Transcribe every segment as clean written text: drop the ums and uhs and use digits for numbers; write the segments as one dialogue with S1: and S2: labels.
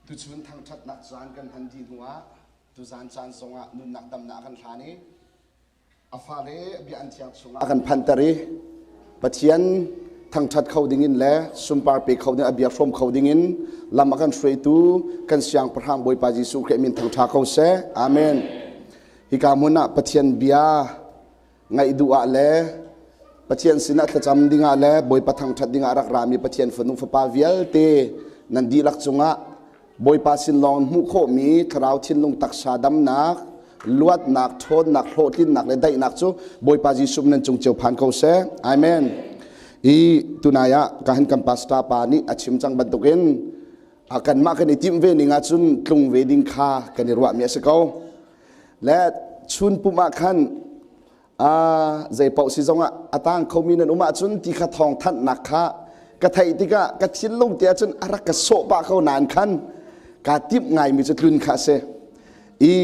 S1: Tuchun thangṭhatnak caan kan hman dih hnuah tuzan caan zongah nunnak damnak a kan hlan i a fale bia an thiang chungah a kan phanter i Pathian thangṭhat kho dingin le sunpar pe kho ding a bia hrawm kho dingin lam a kan hruaitu kan siangpahrang Bawipa Jesuh Khrih min thangṭha ko seh. Amen. Hika hmun ah Pathian bia ngaih duh ah le Pathian sinah thlacam dingah le Bawipa thangṭhat dingah rak rami Pathian fanu fapa vialte nan dihlak cungah Bawipa sin lawng hmuh khawhmi thlarau thinlung taksa damnak, luatnak, ṭhawnnak, hlawhtlinnak le daihnak cu Bawipa Jesuh nan cung cio phan ko seh. Amen. I tunai ah kahan kan pastor pa nih a chim cang bantukin kanmah kan i timh ve ning ahcun tlung ve ding kha kan i ruahmi a si ko. Le chun pum ah khan zei paoh si zongah a tang khomi nan um ahcun ti kha thawng thanhnak kha ka theih tikah ka thinlung te ahcun a rak ka sawh pah ko nain khan kaa timh ngaimi cu tlun kha a si. I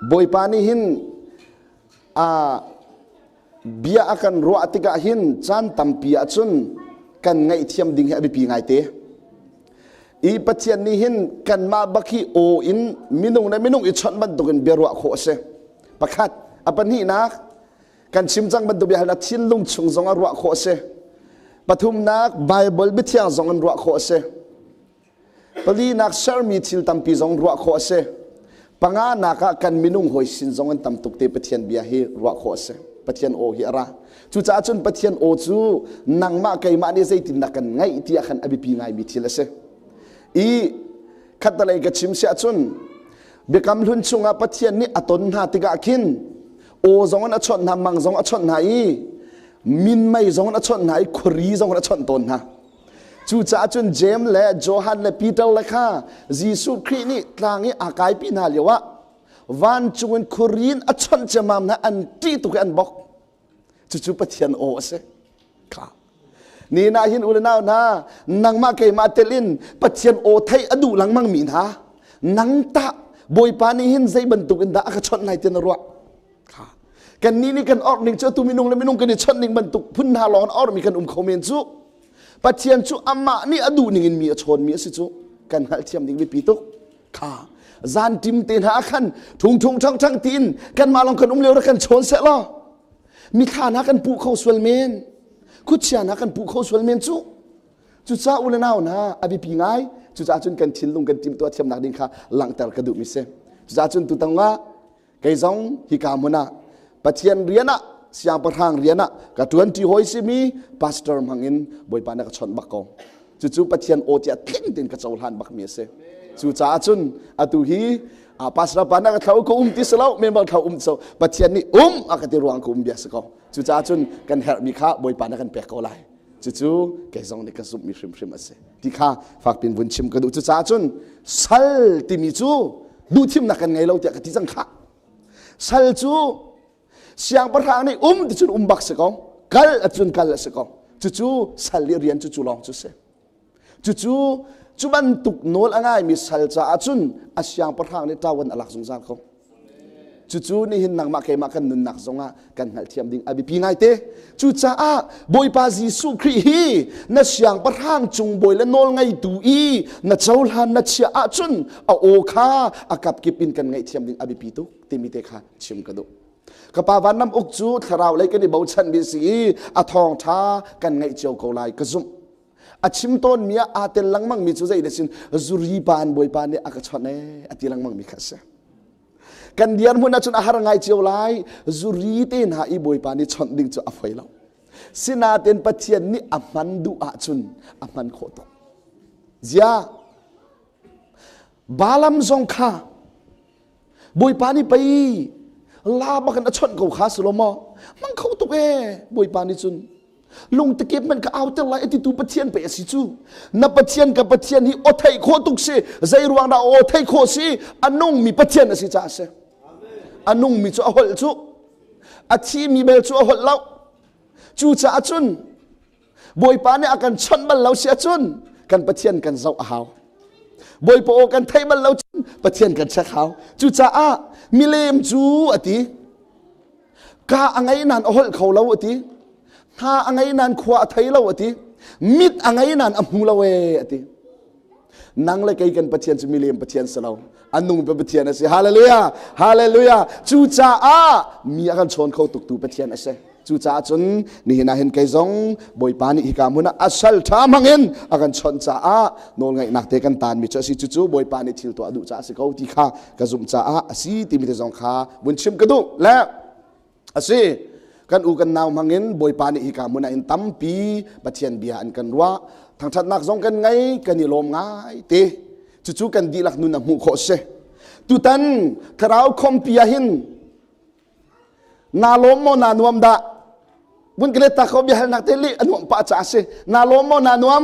S1: Bawipa nih hin a bia a kan ruah tikah hin caan tampi ahcun kan ngaihthiam ding hi a biapi ngaite. I Pathian nih hin kanmah bak hi aw in minung le minung i chawnh bantukin bia ruah khawh a si. Pakhat, a pahnihnak, kan chim cang bantuk biahalnak thinlung chung zong ah ruah khawh a si. Pathumnak, Bible biathiang zong in ruah khawh a si. Palinak, sermi thil tampi zong ruah khawh a si. Panganak ah kan minung hawi sin zong in tam tuk te Pathian bia hi ruah khawh a si. Pathian aw hi a ra. Cucaah cun Pathian aw cu nangmah keimah nih zeitindah kan ngaih ti ah khan a biapi ngaimi thil a si. I khattalei ka chim siah cun biakam hlun chungah Pathian nih a ton hna tikah khin aw zong in a chawnh hna, mang zong a chawnh hna i minmei zong in a chawnh hna i khuari zong in a chawnh tawn hna. Cucaah cun Jeim le Johan le Peter le kha Jesuh Khrih nih tlang i aa kaipi hna lioah vancung in khuari in a chawnh ciammam hna an ṭih tuk i an bok. Cucu Pathian aw a si. Kha. Ni na hin u le nau hna nangmah keimah tel in Pathian aw theih a duh lengmang mi hna nang tah Bawipa nih hin zei bantuk in dah a ka chawnh lai ti na ruah. Kha. Kannih nih kan orh ning cu atu minung le minung kan i chawnh ning bantuk phun hna lawng in orhmi kan um kho men cu. Pathian cu amah nih a duh ning in mi a chawnmi a si cu kan hngalhthiam ding biapi tuk. Kha zan tim te hna khan thung thung thang thang tiin kanmah lawng kan um lio rak kan chawn seh law mithla hna kan puh kho sual men khuachia hna kan puh kho sual men cu cucaah u le nau hna a biapi ngai cucaah cun kan thinlung kan timhtuah thiamnak ding kha langhter ka duhmi si cucaah cun tutang ah Kei zong hika hmun ah Pathian rian ah siangpahrang rian ah ka ṭuanṭi hawi simi pastor hmang in Bawipa na ka chawnh bak ko. Cucu Pathian aw tiah tling tein ka cohlan bakmi a si. Cucaah cun atu hi pastor pa na ka thlo ka um ti si lo member thlo um so Pathian nih um a ka ti ruang ka um bia si ko. Cucaah cun kan herhmi kha Bawipa na kan pek ko lai. Cucu kei zong nih ka zumhmi hrimhrim a si. Ti kha fakpin vun chim ka duh. Cucaah cun sal timi cu duhthimnak kan ngei lo tiah ka ti cang khah. Sal cu siangpahrang nih um ti cun um bak si ko. Kal acun kal a si ko. Cucu sal i rian cu cu lawng cu si. Cucu cu bantuk nawl a ngaimi sal caah cun a siangpahrang nih ṭawan a lak zungzal ko. Cucu nihin nangmah keimah kan nunnak zongah kan hngalhthiam ding a biapi ngaite. Cucaah Bawipa Jesuh Khrih hi na siangpahrang cung bawi le nawl ngeitu i na cohlan na chiah ahcun a aw kha a kapkip in kan ngaihthiam ding a biapi tuk timi te kha chim ka duh. Ka pa vanram uk cu thlarau lei kan i bochan mi si i a thawngṭha kan ngaih cio ko lai ka zumh. A chim tawnmi ah aa tel lengmang mi cu zei le sin zuri pa an bawipa nih a ka chawnh ee a ti lengmang mi kha a si. Kan dirhmun ahcun a har ngai cio lai. Zuri te hna i Bawipa nih chawnh ding cu a foi lo. Sinain Pathian nih a hman duh ahcun a hman khawh tuk. Zia Balaam zong kha Bawipa nih pei la bak in a chawnh ko kha si lo maw? Hmang kho tuk ee Bawipa nih cun lungtakep man ka auter lai atitu Pathian pei a si cu na Pathian ka Pathian hi aw theih khawh tuk si zei ruang dah aw theih khawh si a nungmi Pathian a si caah a si a nungmi cu a holh cu a thimi bel cu a holh lo cucaah cun Bawipa nih a kan chawnh bal lo si ahcun kan Pathian kan zoh a hau Bawipa aw kan theih bal lo cun Pathian kan check hau cucaah milem cu a ti Ka a ngei nain a holh kho lo a ti. Hna a ngei nain khua a thei lo a ti. Mit a ngei nain a hmu lo ee a ti. Nang le kei kan Pathian cu milem Pathian si lo. A nung pa Pathian a si. Hallelujah! Hallelujah! Cucaah mi a kan chawn kho tuk tu Pathian a si. Cucaah cun nihin ah hin kei zong Bawipa nih hika hmun ah a sal ṭha hmangin a kan chawnh caah nawlngaihnak te kan taanmi cu a si. Cucu Bawipa nih thil tuah a duh caah a si ko ti kha ka zumh caah a si timi te zong kha vun chim ka duh. Le a si kan u kan nau hmangin Bawipa nih hika hmun ah hin tampi Pathian bia an kan ruah. Thangṭhatnak zong kan ngei, kan i lawm ngai te. Cucu kan dihlak nun a hmuh khawh a si. Tutan thlarau khompi ah hin Na lawm maw naa nuam dah? Vun ka let ta ko biahalnak te leh a nuam pah caah si. Na lawm maw naa nuam?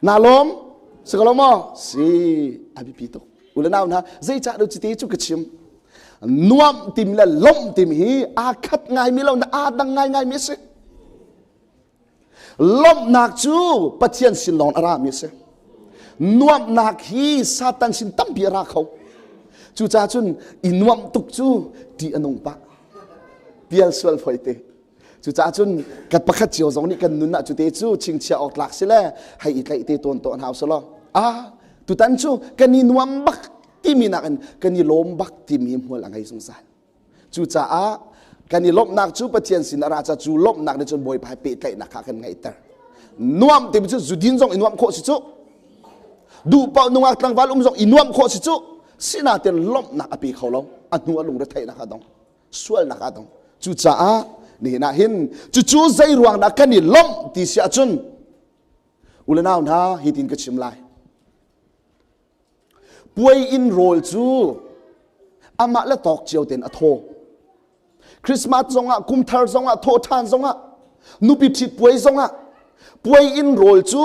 S1: Na lawm? Si ko lo maw? Si, a biapi tuk. U le nau hna, zeicah do cite cu ka chim? Nuam timi le lawmh timi hi aa khat ngaimi lo na aa dang ngaingaimi a si. Lawmhnak cu Pathian sin lawng a rami a si. Nuamhnak hi Satan sin tampi a ra kho. Cucaah cun i nuamh tuk cu ṭih a nung pah. Pial sual foi te. Cucaah cun kan pakhat cio zong nih kan nun ah cute cu chingchiah awk tlak si le hei i tlaih te tawn tawn hau selaw. Ah, tutan cu kan i nuam bak timi nakin kan i lawm bak timi hmual a ngei zungzal. Cucaah kan i lawmhnak cu Pathian sin a ra ca cu lawmhnak nih cun Bawipa he pehtlaihnak kha kan ngeihter. Nuam timi cu zudin zong i nuamh khawh si cu. Duh paoh nungak tlangval um zong i nuamh khawh si cu. Sinain lawmhnak a pe kho lo. A hnu a lungre theihnak a dong. Sualnak a dong. Cucaah nihin ah hin cucu zei ruang dah kan i lawmh ti si ahcun u le nau hna hitin ka chim lai. Puai inn rawl cu amah le tawk cio tein a thaw. Christmas zongah, kumthar zongah, thawhṭhan zongah, nupi ṭhit puai zongah puai inn rawl cu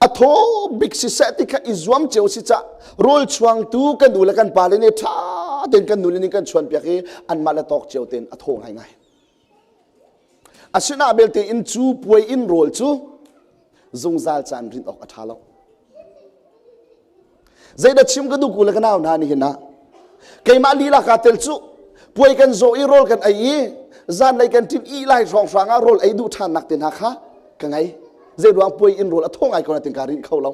S1: a thaw bik siseh ti kha i zuam cio si cah rawl chuangtu kan u le kan pale nih ṭha tein kan nule nih kan chuanpiak i anmah le tawk cio tein a thaw ngaingai. Asinain belte in cu puai inn rawl cu zungzal caan rinh awk a ṭha lo. Zeidah chim ka duh ku le ka nau hna nihin ah keimah lila kaa tel cu puai kan zawh i rawl kan ei i zanlei kan ṭin i lai hrawnghrang ah rawl ei duh ṭhannak te hna kha ka ngei. Zei ruang puai inn rawl a thaw ngai ko na tin kaa rinh kho lo.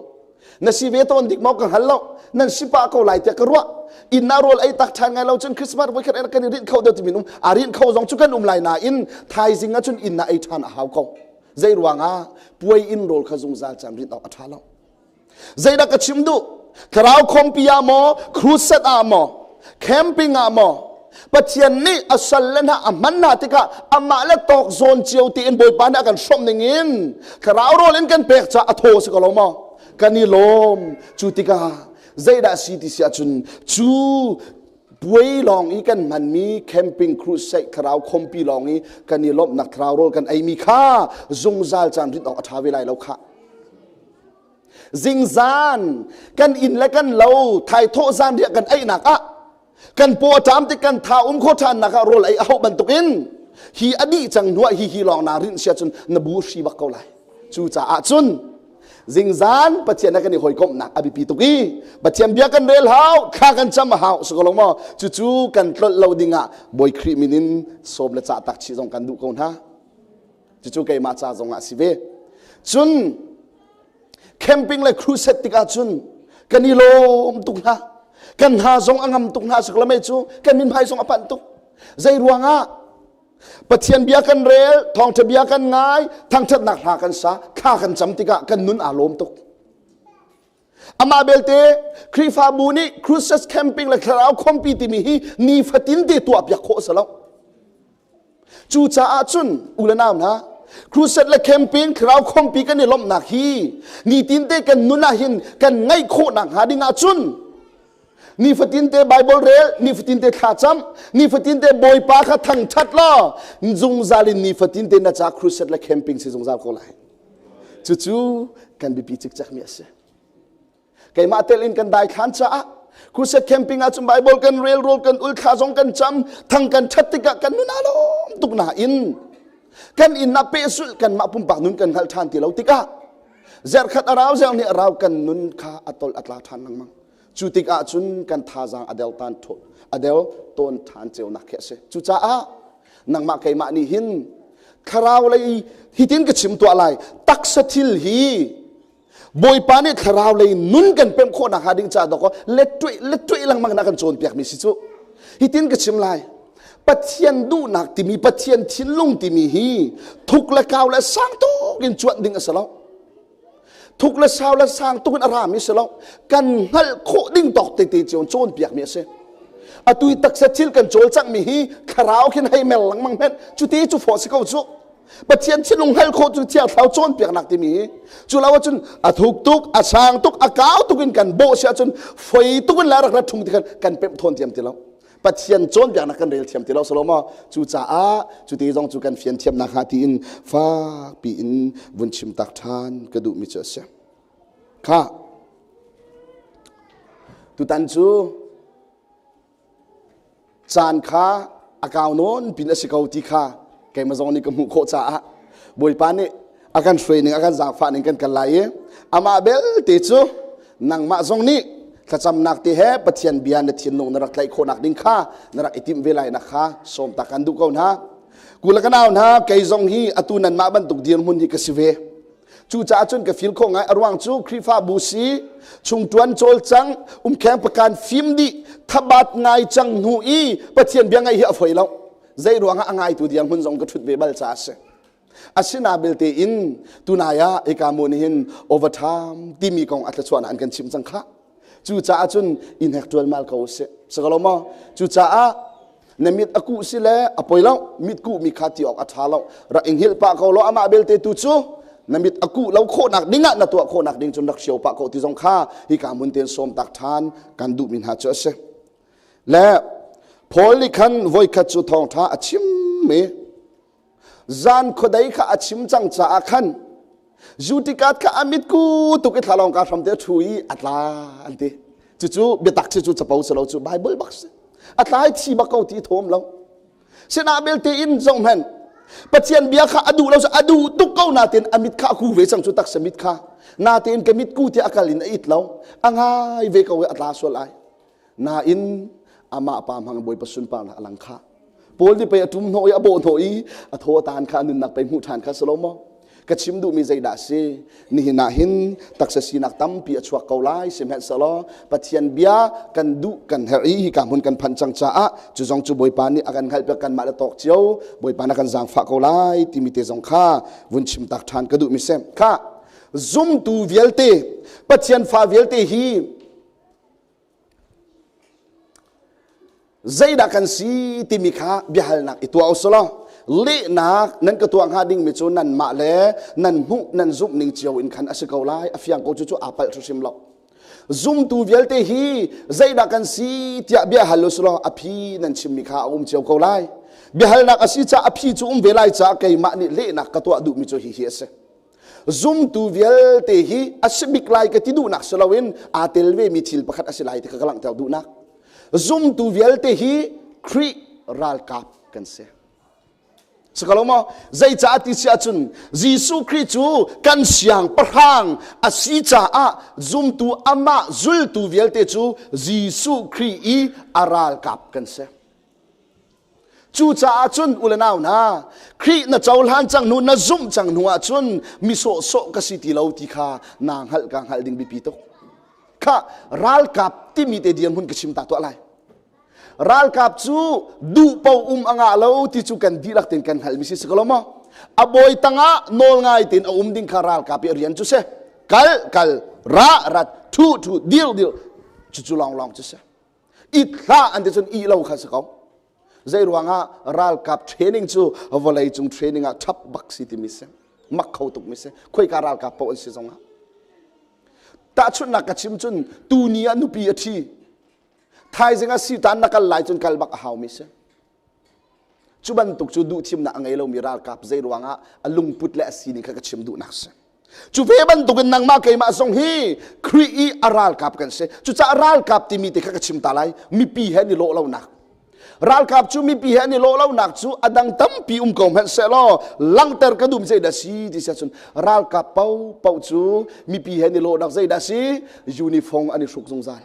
S1: Na si ve tawn dik maw ka hngal lo. Nan si pah ko lai tiah ka ruah. Inn ah rawl ei tak ṭhan ngai lo cun Christmas voikhat en kan i rinh kho deuh timi um. A rinh kho zong cu kan um lai nain thaizing ah cun inn ah ei ṭhan a hau ko. Zei ruangah puai inn rawl kha zungzal caan rinh awk a ṭha lo. Zeidah ka chim duh? Thlarau khawmpi ah maw, crusade ah maw, camping ah maw, Pathian nih a sal le hna a hman hna tikah amah le tawk zawn cio tiin Bawipa nih a kan hrawmh ning in thlarau rawl in kan pek caah a thaw si ko lo maw? Kan i lawm. Cu tikah zeidah si ti si ahcun cu puai lawng i kan hmanmi camping crusade thlarau khawmpi lawng i kan i lawmhnak thlarau rawl kan eimi kha zungzal caan rit awk a ṭha ve lai lo khah. Zingzan kan inn le kan lo thaithawh zan riah kan einak ah kan paw a ṭam tik kan tha um kho ṭhannak ah rawl ei a hauh bantukin hi a dih cang hnuah hi hi lawng naa rinh sia cun na bu hri bak ko lai. Cucaah cun zingzan Pathian he kan i hawikomhnak a biapi tuk i Pathian bia kan rel hau, thla kan cam a hau si ko lo maw? Cucu kan tlolh lo dingah Bawi Khrih min in sawm le cah tak chih zong kan duh ko hna. Cucu keimah ca zongah a si ve. Cun camping le crusade tikah cun kan i lawm tuk hna. Kan hna zong a ngam tuk hna siklamei cu kan min hmai zong a panh tuk. Zei ruangah Pathian bia kan rel, thawngṭha bia kan ngai, thangṭhatnak hla kan sa, thla kan cam tikah kan nun aa lawm tuk. Amah belte Khrihfabu nih crusade camping le thlarau khawmpi timi hi nifatin te tuah piak khawh a si lo. Cucaah cun u le nau hna, crusade le camping thlarau khawmpi kan i lawmhnak hi nitin te kan nun ah hin kan ngaih khawhnak hnga ding ah cun nifatin te Bible rel, nifatin te thlacam, nifatin te Bawipa kha thangṭhat law zungzal in nifatin te na ca crusade le camping si zungzal ko lai. Cucu kan biapi cikcekmi a si. Keimah tel in kan daithlan caah crusade camping ah cun Bible kan rel, rawl kan ul, thla zong kan cam, thang kan ṭhat tikah kan nun aa lawm tuk nain kan inn ah pehzulh kanmah pumpak nun kan hngalh ṭhan ti lo tikah zerkhat a rau zerh nih a rau kan nun kha a tol a tla ṭhan lengmang. Cu tikah cun kan thazaang a del tan a del tawn ṭhan ceunak khi a si. Cucaah nangmah keimah nih hin thlarau lei hitin ka chim tuah lai taksa thil hi. Bawipa nih thlarau lei nun kan pemh khawh nakhnga ding caah dawkaw let tuih let tuih lengmang na kan cawnpiakmi si cu. Hitin ka chim lai. Pathian duhnak timi Pathian thinlung timi hi thuk le kau le sang tuk in cuanh ding a si lo. Thuk le sau le sang tuk in a rami si lo. Kan hngalh khawh ding tawk tete cio cawnpiakmi a si. Atu i taksa thil kan cawlcanghmi hi thlarau khin hei mer lengmang hmenh cu te cu fawh si ko cu. Pathian thinlung hngalh khawh cu Thiang Thlarau cawnpiaknak timi hi cu lo ahcun a thuk tuk a sang tuk a kau tuk in kan bawh si ahcun foi tuk in le rak ra ṭhung ti khan kan pemh thawn thiam ti lo. Pathian cawnpiaknak kan rel thiam ti lo salomo cucaah cu te zong cu kan fian thiam nakhnga tiin fakpi in vun chim tak ṭhan ka duhmi cu a si. Kha tutan cu caan kha a kau nawn pin a si ko ti kha keimah zong nih ka hmuh khawh caah Bawipa nih a kan hruai ning a kan zaangfah ning kan kal lai i amah belte cu nangmah zong nih thlacamnak te he Pathian bia na thinlung na rak tlaih khawhnak ding kha na rak i timh ve lai nak kha sawm tak kan duh ko hna. Kula ka nau hna kei zong hi atu nanmah bantuk dirhmun hi ka si ve. Cucaah cun ka feel khawh ngai a ruang cu Khrihfabu si chungṭuan cawlcang umkheng pakan fim dih thabat ngai cang hnu i Pathian bia ngaih hi a foi lo. Zei ruangah a ngaitu dirhmun zong ka ṭhut ve bal caah a si. Asina belte in tunai ah hika mu nih hin overtime timi kong a thluachuahnak an kan chimh cang khah. Cucaah cun i hnek ṭualmal ko usih. Si ko lo maw? Cucaah na mit a kuh si le a poi lo mit kuh mi kha ti awk a ṭha lo rak i hngilh pah ko law amah belte tu cu na mit a kuh lo khawhnak ding ah na tuah khawhnak ding cun rak hrio pah ko ti zong kha hika hmun tein sawm tak ṭhan kan duhmi hna cu a si. Le Paul nih khan voikhat cu thawngṭha a chim i Zan khuadei kha a chim cang caah khan Zutikat kha a mitku tuk i thlalawng ka hram te a ṭhu i a tla an ti. Cucu biatak si cu capo si lo cu Bible bak si. A tla i thi bak ko ti thawm lo. Sinah belte in zong hmanh Pathian bia kha a duh lo a duh tuk ko natin a mit kha a ku ve cang cu taksa mit kha. Natein ka mit ku tiah a kal in a it lo. A ngai ve ko i a tla sual ai. Nain amah pa hmang Bawipa sunparnak a lang kha. Paul nih pei a ṭum hnawh i a bawh hnawh i a thaw a taan kha a nunnak pei hmuh ṭhan kha si lo maw? Ka chim duhmi zeidah a si? Nihin ah hin taksa sinak tampi a chuak ko lai sihmanhsehlaw Pathian bia kan duh kan herh i hika hmun kan phanh cang caah cu zong cu Bawipa nih a kan hngalhpiak kanmah le tawk cio Bawipa na kan zaangfah ko lai timi te zong kha vun chim tak ṭhan ka duhmi si. Kha zumtu vialte Pathian fa vialte hi Zeidah kan si timi kha biahalnak i tuah usih law lehnak nan ka tuah hnga dingmi cu nanmah le nan hmuh nan zumh ning cio in khan a si ko lai a fiang ko cu cu aa palh hrimhrim lo. Zumtu vialte hi zeidah kan si tiah bia hal usih law a phi nan chimmi kha a um cio ko lai. Biahalnak a si caah a phi cu um ve lai caah keimah nih lehnak ka tuah duhmi cu hihi a si. Zumtu vialte hi a si bik lai ka ti duhnak si loin aa tel vemi thil pakhat a si lai ti kha ka langhter duhnak. Zumtu vialte hi Khrih ralkap kan si. Sikalo maw? Zeicah ti si ahcun Jesuh Khrih cu kan siangpahrang a si caah zumtu amah zultu vialte cu Jesuh Khrih i a ralkap kan si. Cucaah cun u le nau hna, Khrih na cohlan cang hnu, na zumh cang hnu ahcun mi sawhsawh ka si ti lo ti kha naa hngalh ka hngalh ding biapi tuk. Kha ralkap timi te dirhmun ka chim ta tuah lai. Ralkap cu duh po um a ngah lo ti cu kan dihlak tein kan hngalhmi si si ko lo maw? A bawi tangah nawl ngai tein a um ding kha ralkap i a rian cu si. Kal kal, ra rat, thu thu, dir dir, cucu lawnglawng cu si. It hlah an ti cun ih lo kha si ko. Zei ruangah ralkap training cu vawlei cung training ah ṭhap bak si timi si. Mak kho tuk mi si. Khoika ralkap paoh an si zongah. Tahchunhnak ka chim cun tuni ah nupi a ṭhi. Thaizing ah sitan na kal lai cun kal bak a hau mi si. Cu bantuk cu duhthimnak a ngei lomi ralkap zei ruangah a lungput le a sining kha ka chim duhnak si. Cu ve bantukin nangmah keimah zong hi Khrih i a ralkap kan si. Cucaah ralkap timi te kha ka chim ta lai. Mipi he an i lawh lonak. Ralkap cu mipi he an i lawh lonak cu a dang tampi um ko hmanh sehlaw langhter ka duh zeidah si ti si ahcun ralkap paohpaoh cu mipi he an i lawhnak zeidah si uniform an i hruk zungzal.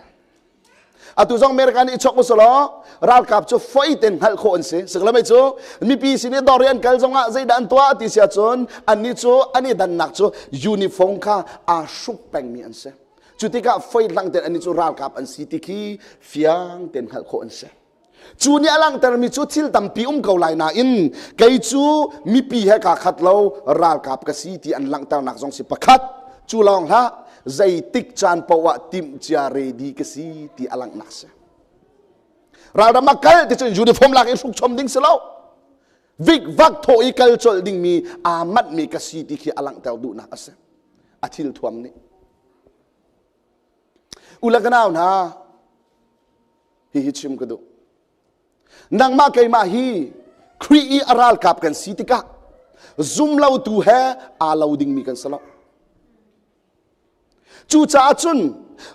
S1: Atu zong America nih i chok usulaw ralkap cu foi ten hngalh khawh an si. Siklamei cu mipi sin i dawr i an kal zongah zeidah an tuah ti si ahcun annih cu an i dannak cu uniform kha aa hruk pengmi an si. Cu tikah foi hlang ten annih cu ralkap an si ti khi fiang ten hngalh khawh an si. Cu nih a langhtermi cu thil tampi um ko lai nain kei cu mipi he kaa khat lo ralkap ka si ti an langhternak zong si pakhat. Cu lawng hlah zeitik caan paoh ah timhcia ready ka si ti a langhnak si. Ralram ah kal ti cun uniform lak i hruk chom ding si lo. Vikvak thawh i kal colh dingmi aa manhmi ka si ti khi a langhter duhnak a si. A thil thuam nih. U le ka nau hna, hihi chim ka duh. Nangmah keimah hi Khrih i a ralkap kan si tikah zumlotu he aa lo dingmi kan si lo. Cucaah cun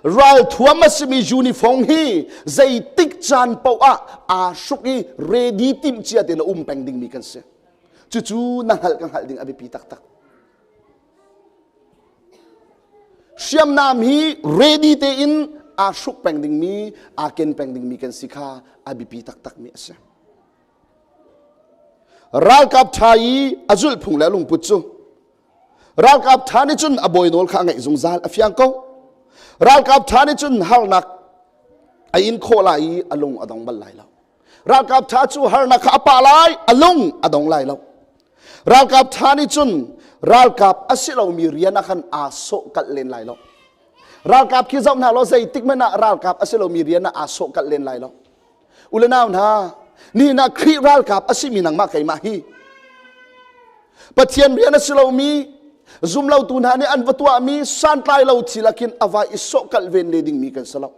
S1: ralthuam a simi uniform hi zeitik caan paoh ah aa hruk i ready timhcia tein a um peng dingmi kan si. Cucu na hngalh ka hngalh ding a biapi taktak. Hriamnam hi ready tein aa hruk peng dingmi, aa ken peng dingmi kan si kha a biapi taktakmi a si. Ralkap ṭha i a zulhphung le a lungput cu ralkap ṭha nih cun a bawi nawl kha a ngaih zungzal a fiang ko. Ralkap ṭha nih cun harnak a in khawh lai i a lung a dong bal lai lo. Ralkap ṭha cu harnak kha a pah lai, a lung a dong lai lo. Ralkap ṭha nih cun ralkap a si lomi rian ah khan aa sawhkalh len lai lo. Ralkap khi zoh hna law zeitik hmanh ah ralkap a si lomi rian ah aa sawhkalh len lai lo. U le nau hna, nihin ah Khrih ralkap a simi nangmah keimah hi Pathian rian a si lomi zumlotu hna nih an va tuahmi santlai lo thil ah khin a vai i sawhkalh ven le dingmi kan si lo.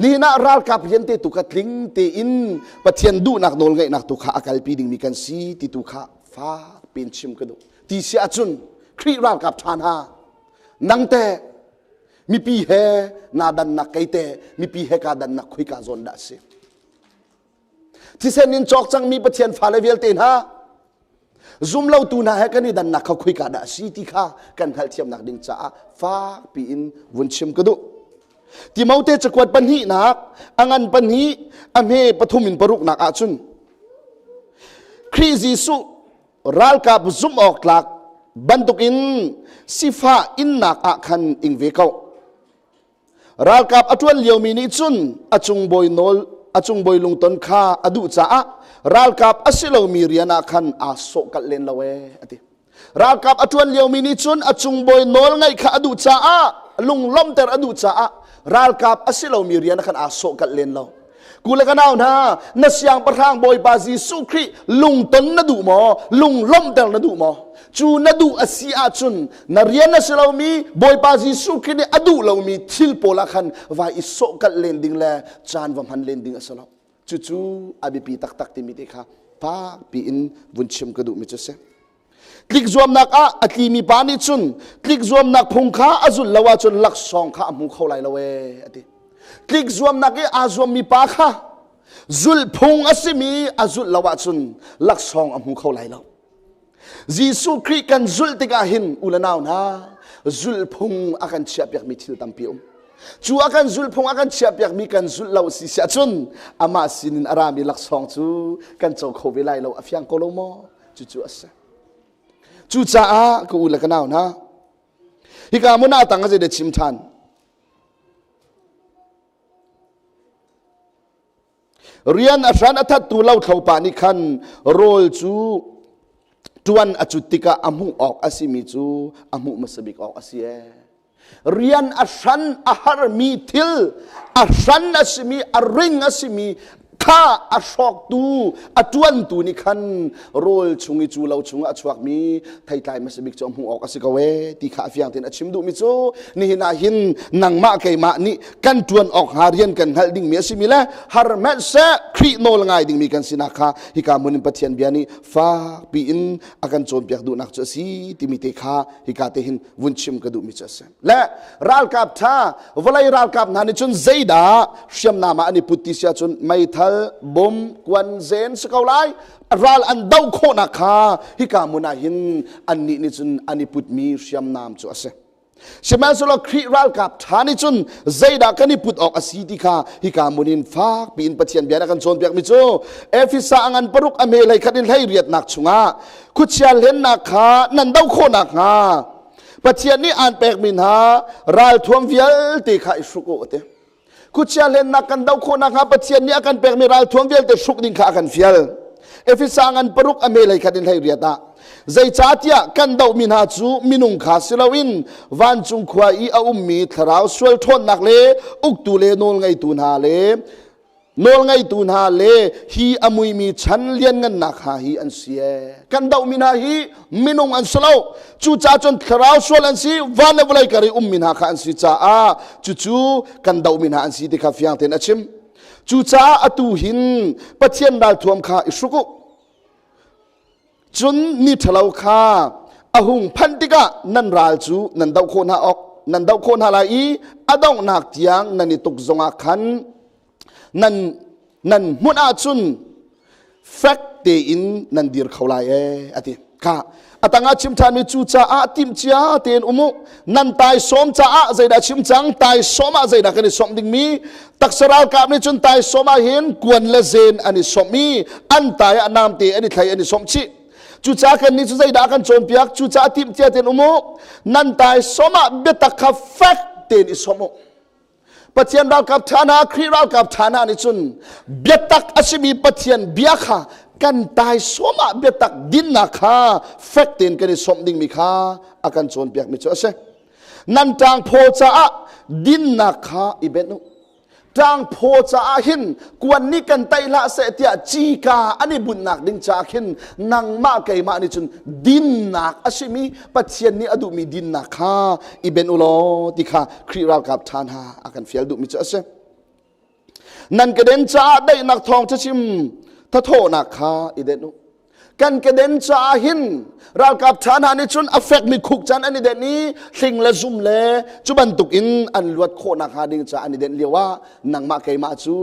S1: Nihin ah ralkap rian te tu kha tling tein Pathian duhnak nawlngaihnak tu kha a kalpi dingmi kan si ti tu kha fak piin chim ka duh. Ti si ahcun Khrih ralkap ṭha hna nang teh mipi he naa dannak kei teh mipi he kaa dannak khoika zawn dah a si? Thisen in cawk cangmi Pathian fale vialte hna zumlotu hna he kan i dannak kha khoika dah a si ti kha kan hngalhthiamnak ding caah fakpi in vun chim ka duh. Timote cakuat pahnihnak a ngan pahnih a hme pathum in paruknak ahcun Khrih Jesuh ralkap zumh awk tlak bantukin sifah innak ah khan ing ve ko. Ralkap a ṭuan liomi nih cun a cung bawi nawl a cung bawi lungton kha a duh caah ralkap a si lomi rian ah khan aa sawhkalh len lo ee a ti. Ralkap a ṭuan liomi nih cun a cung bawi nawl ngaih kha a duh caah lunglawmhter a duh caah ralkap a si lomi rian ah khan aa sawhkalh len lo. Ku le ka nau hna, na siangpahrang Bawipa Jesuh Khrih lungton na duh maw? Lunglawmhter na duh maw? Cu na duh a si ahcun na rian a si lomi Bawipa Jesuh Khrih nih a duh lomi thil pawl ah khan vai i sawhkalh len ding le caan va hman len ding a si lo. Cucu a biapi taktak timi te kha fakpi in vun chim ka duhmi cu a si. Tlik zuamnak ah a tlimi pa nih cun tlik zuamnak phung kha a zulh lo ahcun laksawng kha a hmu kho lai lo ee a ti. Tlik zuamnak i aa zuammi pa kha zulh phung a simi a zulh lo ahcun laksawng a hmu kho lai lo. Jesuh Khrih kan zulh tikah hin u le nau hna zulhphung a kan chiahpiakmi thil tampi um. Cu a kan zulhphung a kan chiahpiakmi kan zulh lo si si ahcun amah sinin a rami laksawng cu kan co kho ve lai lo a fiang ko lo maw? Cucu a si. Cucaah ka u le ka nau hna, hika hmun ah tang a zei chim ṭhan. Rian a hran a thattu lothlo pa nih khan rawl cu ṭuan a cut tikah a hmuh awk a simi cu a hmuh hmasa bik awk a si ee. Rian a hran a harmi thil a hran a simi a ring a simi kha a hrawktu a ṭuantu nih khan rawl chung i cu lo chung ah a chuakmi theitlai hmasa bik cu a hmuh awk a si ko ee ti kha a fiang tein a chim duhmi cu nihin ah hin nangmah keimah nih kan ṭuan awk hnga rian kan hngalh dingmi a simi le har hmanh seh Khrih nawl ngai dingmi kan sinak kha hika hmun in Pathian bia nih fakpi in a kan cawnpiak duhnak cu a si timi te kha hika te hin vun chim ka duhmi cu a si. Le ralkap ṭha vawlei ralkap hna nih cun zeidah hriamnam ah an i put ti si ahcun meithal, bom, kuanzen si ko lai. Ral an doh khawhnak kha hika hmun ah hin annih nih cun an i putmi hriamnam cu a si. Sihmanhsehlaw Khrih ralkap ṭha nih cun zeidah kan i put awk a si ti kha hika hmun in fak piin Pathian bia nih a kan cawnpiakmi cu Efesa a ngan paruk a hme hlei khat in hlei riatnak chungah khuachia hlennak kha nan doh khawh nakhnga Pathian nih aan pekmi hna ralthuam vialte kha i hruk u a ti. Khuachia hlennak kan doh khawh nakhnga Pathian nih a kan pekmi ralthuam vialte hruk ding kha a kan fial. Efesa ngan paruk a me hlei khat in hlei riat ah zeicahtiah kan dohmi hna cu minung kha si loin vancung khua i a ummi thlarau sual ṭhawnnak le uktu le nawlngeitu hna le nawlngeitu hna le hi a muimi chan lianngannak hna hi an si ee. Kan dohmi hna hi minung an si lo. Cucaah cun thlarau sual an si, van le vawlei kar i ummi hna kha an si caah cucu kan dohmi hna an si ti kha fiang tein a chim. Cucaah atu hin Pathian ralthuam kha i hruk u. Cun ni ṭhalo kha a hung phanh tikah nan ral cu nan doh khawh hna awk nan doh khawh hna lai i a donghnak tiang nan i tuk zongah khan nan nan hmunh ahcun fek tein nan dir kho lai ee a ti kha a tangah chim ṭhanmi cu caah timhcia tein um u nan taisawm caah zeidah chim cang taisawm ah zeidah kan i sawmh dingmi taksa ralkap nih cun taisawm ah hin kuan le zen an i sawmh i an tai ah namte an i thlai an i sawmh chih cucaah kan nih cu zeidah kan cawnpiak cucaah timhcia tein um u nan taisawm ah biatak kha fek tein i sawmh u Pathian ralkap ṭha hna, Khrih ralkap ṭha hna nih cun biatak a simi Pathian bia kha kan taisawm ah biatak dinnak kha fek tein kan i sawmh dingmi kha a kan cawnpiakmi cu a si. Nan ṭangphaw caah dinnak kha i benh u. Ṭangphaw caah hin kuan nih kan taih hlah seh tiah cika an i bunhnak ding caah khin nangmah keimah nih cun dinnak a simi Pathian nih a duhmi dinnak kha i ben u law ti kha Khrih ralkap ṭha hna a kan fial duhmi cu a si. Nan keden caah daihnak thawng cachim thathawhnak kha i denh u. Kan keden caah hin ralkap ṭha hna nih cun a fekmi khuk can an i denh i hling le zum le cu bantuk in an luat khawhnak hnga ding caah an i denh lio ah nangmah keimah cu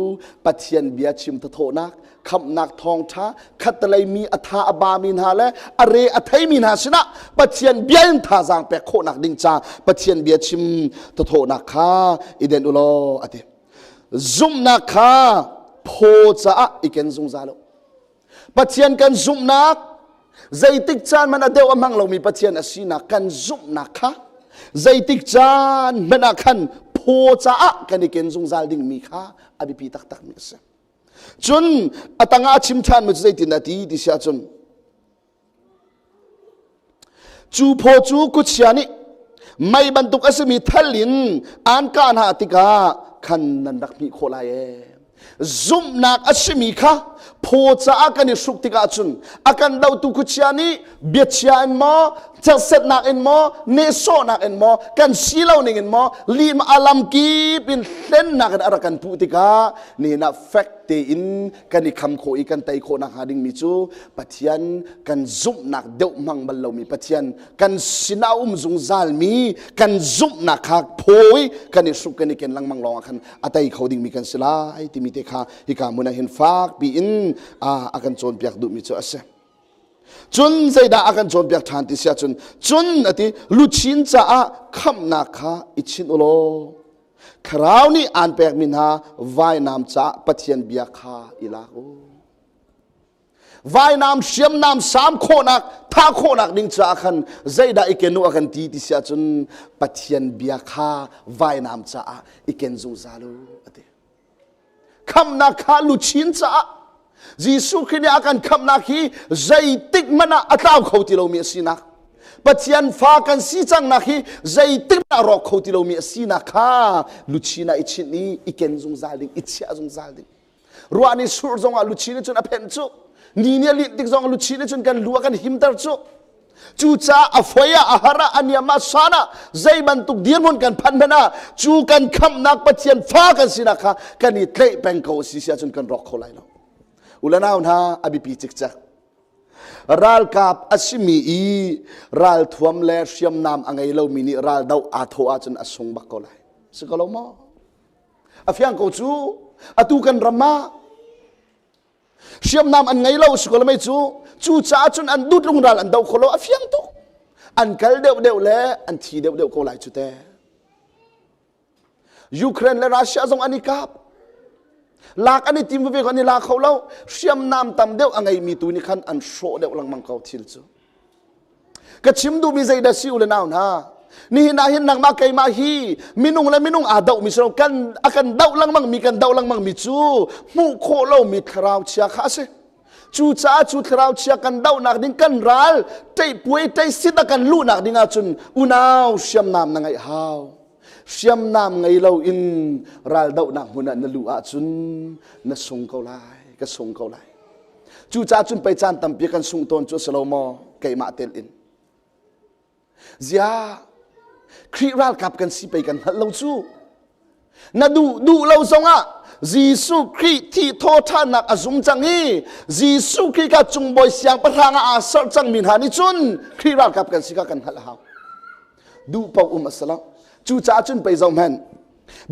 S1: Pathian bia chim thathawhnak khamhnak thawngṭha khattelei mi a tha a bami hna le a re a theimi hna sinah Pathian bia in thazaang pek khawhnak ding ca Pathian bia chim thathawhnak kha i den u law a ti. Zumhnak kha phaw caah i ken zungzal u. Pathian kan zumhnak zeitik caan hmanh a deuh a hmang lomi Pathian a sinak kan zumhnak kha zeitik caan hmanh ah khan phaw caah kan i ken zungzal dingmi kha a biapi taktakmi a si. Cun a tangah a chim ṭhanmi cu zeitin a ti ti si ahcun cu phaw cu khuachia nih mei bantuk a simi thal in aan kah hna tikah khan nan rak hmih khawh lai ee. Zumhnak a simi kha phaw caah kan i hruk tikah cun a kan dotu khuachia nih biachia in maw cersetnak in maw nehsawhnak in maw kan si lo ning in maw lim a lam kip in hlennak in a rak kan puh tikah nihin ah fek tein kan i kham khawh i kan tei khawh nakhnga dingmi cu Pathian kan zumhnak deuh hmang bal lomi Pathian kan sinah um zungzalmi kan zumhnak kha phawi kan i hruk kan i ken lengmang lawngah khan a tei kho dingmi kan si lai timi te kha hika hmun ah hin fak piin a kan cawnpiak duhmi cu a si. Cun zeidah a kan cawnpiak ṭhan ti si ahcun cun a ti luchin caah khamhnak kha i chinh u law Thlarau nih aan pekmi hna vainam caah Pathian bia kha i lak u. Vainam hriamnam sam khawhnak thah khawhnak ding caah khan zeidah i ken u a kan ti ti si ahcun Pathian bia kha vainam caah i ken zungzal u a ti. Khamhnak kha luchin caah Jesuh Khrih nih a kan khamhnak hi zeitik hmanh ah a tlau kho ti lomi a sinak Pathian fa kan si cangnak hi zeitik hmanh ah rawk kho ti lomi a sinak kha luchin ah i chinh i i ken zungzal ding i chiah zungzal ding ruah nih surh zongah luchin nih cun a phenh cu ni nih a linh tik zong luchin nih cun kan lu a kan himter cu Cucaah a foi ah, a har ah, a niam ah, san ah, zei bantuk dirhmun kan phanh hmanh ah, cu kan khamhnak Pathian fa kan sinak kha kan i tlaih peng ko si si ahcun kan rawk kho lai lo. Ulanau hna a biapi cikcek. Ralkap a simi i ralthuam le hriamnam a ngei lomi nih raldoh aa thawh ahcun a sung bak ko lai. Si ko lo maw? A fiang ko cu atu kan ram ah Hriamnam an ngei lo si ko mei cu cucaah cun an dut lungral an do kho lo a fiang tuk. An kal deuhdeuh le an thi deuhdeuh ko lai cu te. Ukraine le Russia zong an i kap. Lak an i tim veve ko an i la kho lo. Hriamnam tam deuh a ngeimi tu nih khan an hrawh deuh lengmang ko thil cu. Ka chim duhmi zeidah si u le nau hna? Nihin ah hin nangmah keimah hi minung le minung aa dohmi si lo kan a kan doh lengmang mi kan doh lengmang mi cu hmuh khawh lomi thlarau chia kha a si. Cucaah cu thlarau chia kan dohnak ding kan ral ṭeihpuai ṭeisit a kan luhnak ding ahcun unau hriamnam na ngeih hau. Hriamnam ngei lo in ral dohnak hmun ah na luh ahcun na sung ko lai, ka sung ko lai. Cucaah cun pei caan tampi kan sung tawn cu a si lo maw keimah tel in. Ziah Khrih ralkap kan si pei kan hngalh lo cu. Na duh duh lo zongah Jesuh Khrih thi thawṭhannak a zum cang i Jesuh Khrih kha cungbawi siangpahrang ah aa serh cangmi hna nih cun Khrih ralkap kan si kha kan hngalh a hau. Duh paoh um a si lo. Cucaah cun pei zohhmanh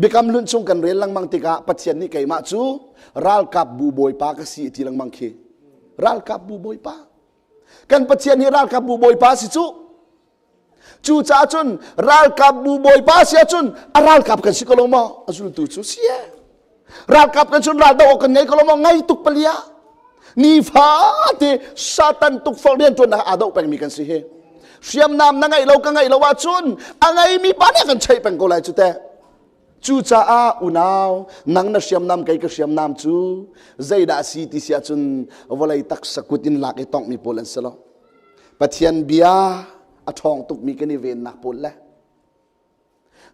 S1: Biakam hlun chung kan rel lengmang tikah Pathian nih keimah cu ralkap bu bawipa ka si ti lengmang khi. Ralkap bu bawipa. Kan Pathian hi ralkap bu bawipa si cu. Cucaah cun ralkap bu bawipa si ahcun a ralkap kan si ko lo maw? A zultu cu si e. Ralkap kan cun ral do awk kan ngei ko lo maw? Ngei tuk palia. Nifate Satan tukforh rianṭuannak aa doh pengmi kan si hi. Hriamnam na ngeih lo ka ngeih lo ahcun a ngeimi pa nih a kan cheih peng ko lai cu teh. Cucaah unau, nang na hriamnam kei ka hriamnam cu zeidah a si ti si ahcun vawlei taksa kut in lak i tonghmi pawl an si lo. Pathian bia a ṭhawng tukmi kan i vennak pawl le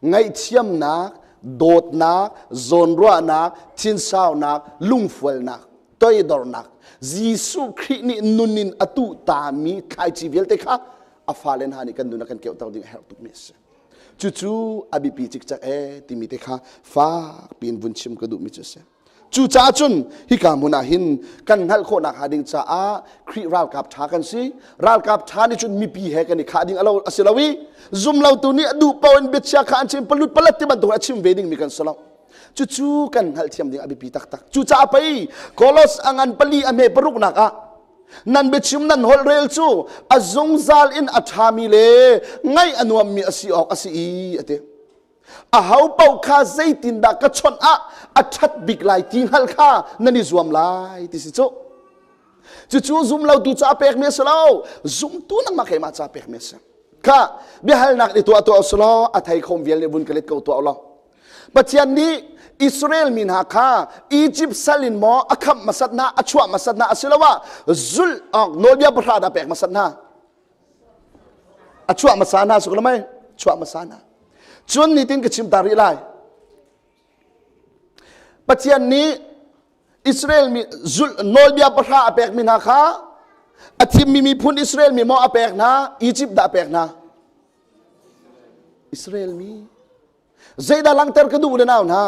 S1: ngaihthiamnak, dawtnak, zawnruahnak, thinsaunak, lungfualnak, toidornak, Jesuh Khrih nih nun in a tuh tami thlaici vialte kha a fale hna nih kan nun a kan keuhter ding a herh tukmi a si. Cucu a biapi cikcek ee timi te kha fak piin vun chim ka duhmi cu a si. Cucaah cun hika hmun ah hin kan hngalh khawhnak hnga ding caah Khrih ralkap ṭha kan si. Ralkap ṭha nih cun mipi he kan i khah ding a lo a si lo i zumlotu nih a duh paoh in biachia kha an chim palut palat ti bantuk a chim ve dingmi kan si lo. Cucu kan hngalhthiam ding a biapi taktak. Cucaah pei Kolos a ngan pali a hme paruknak ah nan biachim nan holh rel cu a zungzal in a ṭhami le ngaih a nuammi a si awk a si i a ti. Aho paoh kha zeitindah ka chawnh ah a ṭhat bik lai ti hngalh kha nan i zuam lai ti si cu. Cucu zumlotu ca pekmi a si lo, zumtu nangmah keimah ca pekmi a si. Kha biahalnak i tuah tuah usih law a thei khom vial nih vun ka let ko tuah law. Pathian nih Israel mi hna kha Egypt sal in maw a khamh hmasat hna, a chuah hmasat hna asiloah zulh awk nawlbia pahra dah pek hmasat hna. A chuah hmasa hna suk lamai chuah hmasa hna. Cun nitin ka chim ta rih lai. Pathian nih Israel mi zulh nawlbia pahra a pekmi hna kha a thimmi miphun Israel mi maw a pek hna Egypt dah a pek hna Israel mi Zeidah langhter ka duh le nau hna?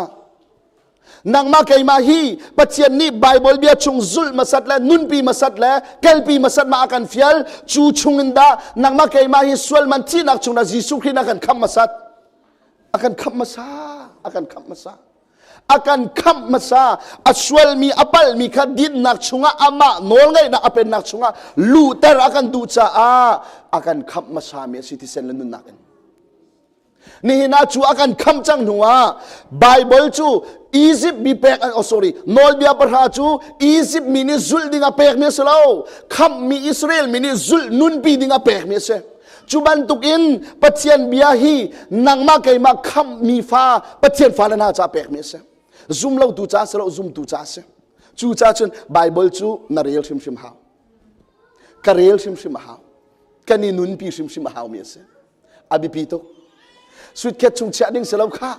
S1: Nangmah keimah hi Pathian nih Bible bia chung zulh hmasat le nunpi hmasat le kelpi hmasat ma a kan fial cu chung in dah nangmah keimah hi sual man thihnak chung dah Jesuh Khrih na kan khamh hmasat a kan khamh hmasa a kan khamh hmasa a kan khamh hmasa a sualmi a palhmi kha dinnak chungah amah nawlngeihnak a pennak chungah luhter a kan duh caah a kan khamh hmasa mi a si thisen le nunnak in Nihin ah cu a kan khamh cang hnu ah Bible cu Egypt mi pek oh sorry nawlbia pahra cu Egypt mi nih zulh ding a pekmi a si lo khamhmi Israel mi nih zulh nunpi ding a pekmi a si cu bantukin Pathian bia hi nangmah keimah khamhmi fa Pathian fale hna ca pekmi a si zumlotu ca si lo zumtu ca a si cu ca cun Bible cu na rel hrimhrim hau ka rel hrimhrim a hau kan i nunpi hrimhrim a haumi a si a biapi tuk suitkhet chung chiah ding si lo kha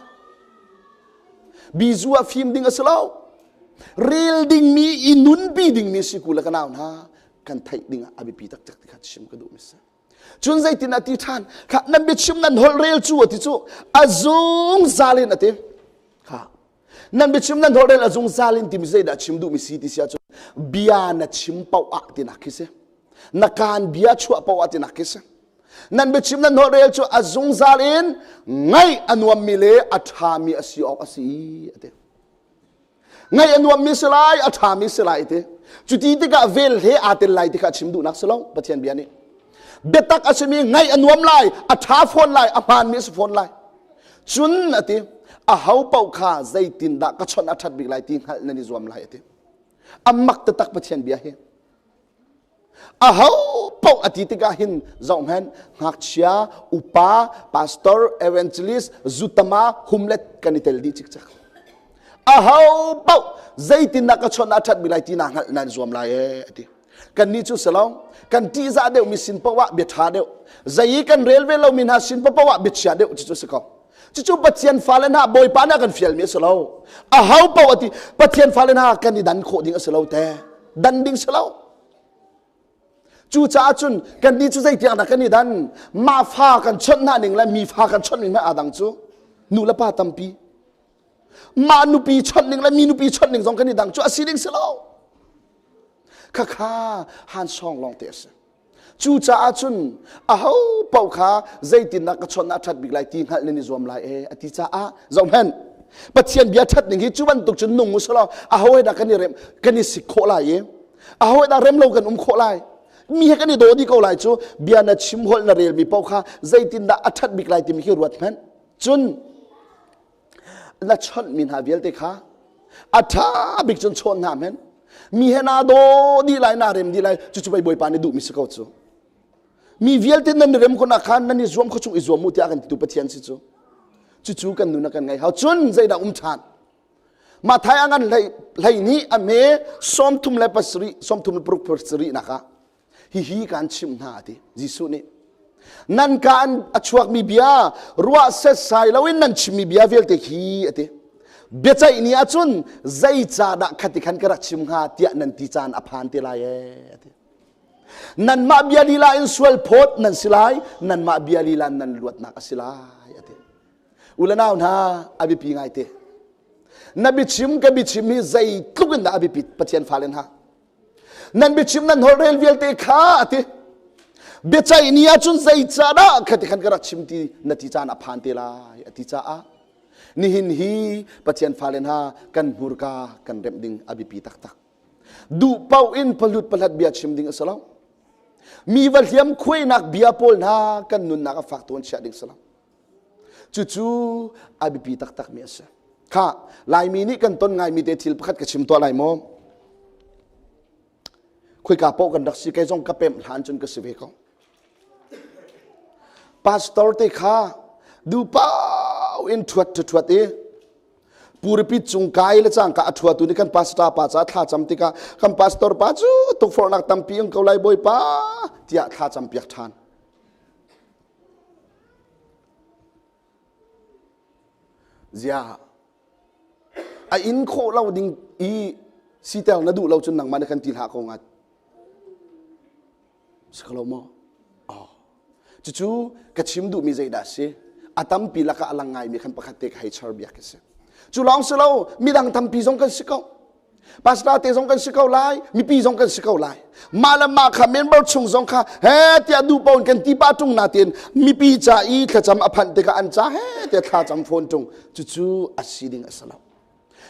S1: bizu ah fim ding a si lo rel dingmi i nunpi dingmi si ku le ka nau hna kan theih ding ah a biapi taktak ti kha chim ka duh mi si cun zeitin a ti ṭhan kha nan biachim nan holh rel cu a ti cu a zungzal in a ti kha nan biachim nan holh rel a zungzal in timi zeidah chim duhmi si ti si ahcun bia na chim paoh ah tinak khi si na kaan bia chuah paoh ah tinak khi si Nan biachim nan holhrel cu a zungzal in ngaih a nuammi le a ṭhami a si awk a si a ti. Ngaih a nuammi si lai, a ṭhami si lai ti. Cuti tikah vel he aa tel lai ti kha chim duhnak si lo Pathian bia nih. Biatak a simi ngaih a nuam lai, a ṭha fawn lai, a hmaanmi a si fawn lai. Cun a ti, aho paoh kha zeitindah ka chawnh a ṭhat bik lai ti hngalh nan i zuam lai a ti. A mak taktak Pathian bia hi. Aho paoh a ti tikah hin zohhmanh ngakchia, upa, pastor, evangelist, zutama, humlet kan i tel dih cikcek. Aho paoh zeitindah ka chawnh a ṭhat bik lai ti naa hngalh nan zuam lai ee a ti. Kannih cu si lo, kan ṭihzah deuhmi sin paoh ah bia ṭha deuh, zei i kan rel ve lomi hna sin paoh ah bia chia deuh cucu si ko. Cucu Pathian fale hna Bawipa nih a kan fialmi a si lo. Aho paoh a ti Pathian fale hna kan i dan khawh ding a si lo te. Dan ding si lo. Cucaah cun kannih cu zeitiang dah kan i dan? Mah fa kan chawnh hna ning le mi fa kan chawnh ning aa dang cu. Nu le pa tampi. Mah nupi chawnh ning le mi nupi chawnh ning zong kan i dang cu a si ding si lo. Khakha han sawng lawng te a si. Cucaah cun aho paoh kha zeitindah ka chawnh ah a ṭhat bik lai ti hngalh nan i zuam lai ee a ti caah zohhmanh Pathian bia ṭhat ning hi cu bantuk cun nung u selaw aho he dah kan i rem kan i sik khawh lai i aho he dah rem lo kan um khawh lai mi he kan i daw dih ko lai cu bia na chim holh na relmi paoh kha zeitindah a ṭhat bik lai timi khi ruat hmanh cun na chawnhmi hna vialte kha a ṭha bik cun chawn hna men mi he naa daw dih lai naa rem dih lai cucu pei bawipa nih duhmi si ko cu mi vialte nan i rem khawh khan nan i zuam kho chung i zuam u tiah kan titu pathian si cu cucu kan nun a kan ngai hau cun zeidah um ṭhan Mathai a ngan hlei hlei nih a hme 37 37 nak ah hihi kaan chimh hna a ti Jesuh nih nan ka an a chuakmi bia ruah setsai loin nan chimmi bia vialte khi a ti biaceih ni ahcun zeicahdah khati khan ka rak chim hnga tiah nan ti caan a phan te lai ee a ti nanmah bia lila in sual phawt nan si lai nanmah bia lila nan luatnak a si lai a ti u le nau hna a biapi ngai te na biachim ka biachim hi zeitluk in dah a biapit Pathian fale hna Nan biachim nan holhrel vialte kha a ti. Biaceih ni ahcun zeicahdah khati khan ka rak chim ti na ti caan a phan te lai a ti caah nihin hi Pathian fale hna kan hmurka kan remh ding a biapi taktak. Duh paoh in pahlut pahlat bia chim ding a si lo. Mi va hliam khuainak bia pawl hna kan nunnak a fak tawn chiah ding si lo. Cucu a biapi taktakmi a si. Kha Laimi nih kan ton ngaimi te thil pakhat ka chim tuah lai maw? Khoika paoh kan rak si kei zong ka pemh hlan cun ka si ve ko. Pastor te kha duhpau in ṭhuat ṭhuat i puripit cung kai le cangka a ṭhuatu nih kan pastor pa ca thla cam tikah kan pastor pa cu tukforhnak tampi in ko lai bawipa tiah thla cam piak ṭhan. Ziah a in khawh lo ding i siter na duh lo cun nangmah na kan ti hlah ko ngat. Si ko lo maw? Oh. Cucu ka chim duhmi zeidah a si? A tampi lakah a lang ngaimi khan pakhat te ka hei char biak ka si. Cu lawng si lo, midang tampi zong kan si ko. Pastor te zong kan si ko lai, mipi zong kan si ko lai. Mah le mah kha member chung zong kha he tiah duh pawn kan ti pa tung na tin mipi ca i thlacam a phanh tikah an ca he tiah thlacam phone tung cucu a si ding a si lo.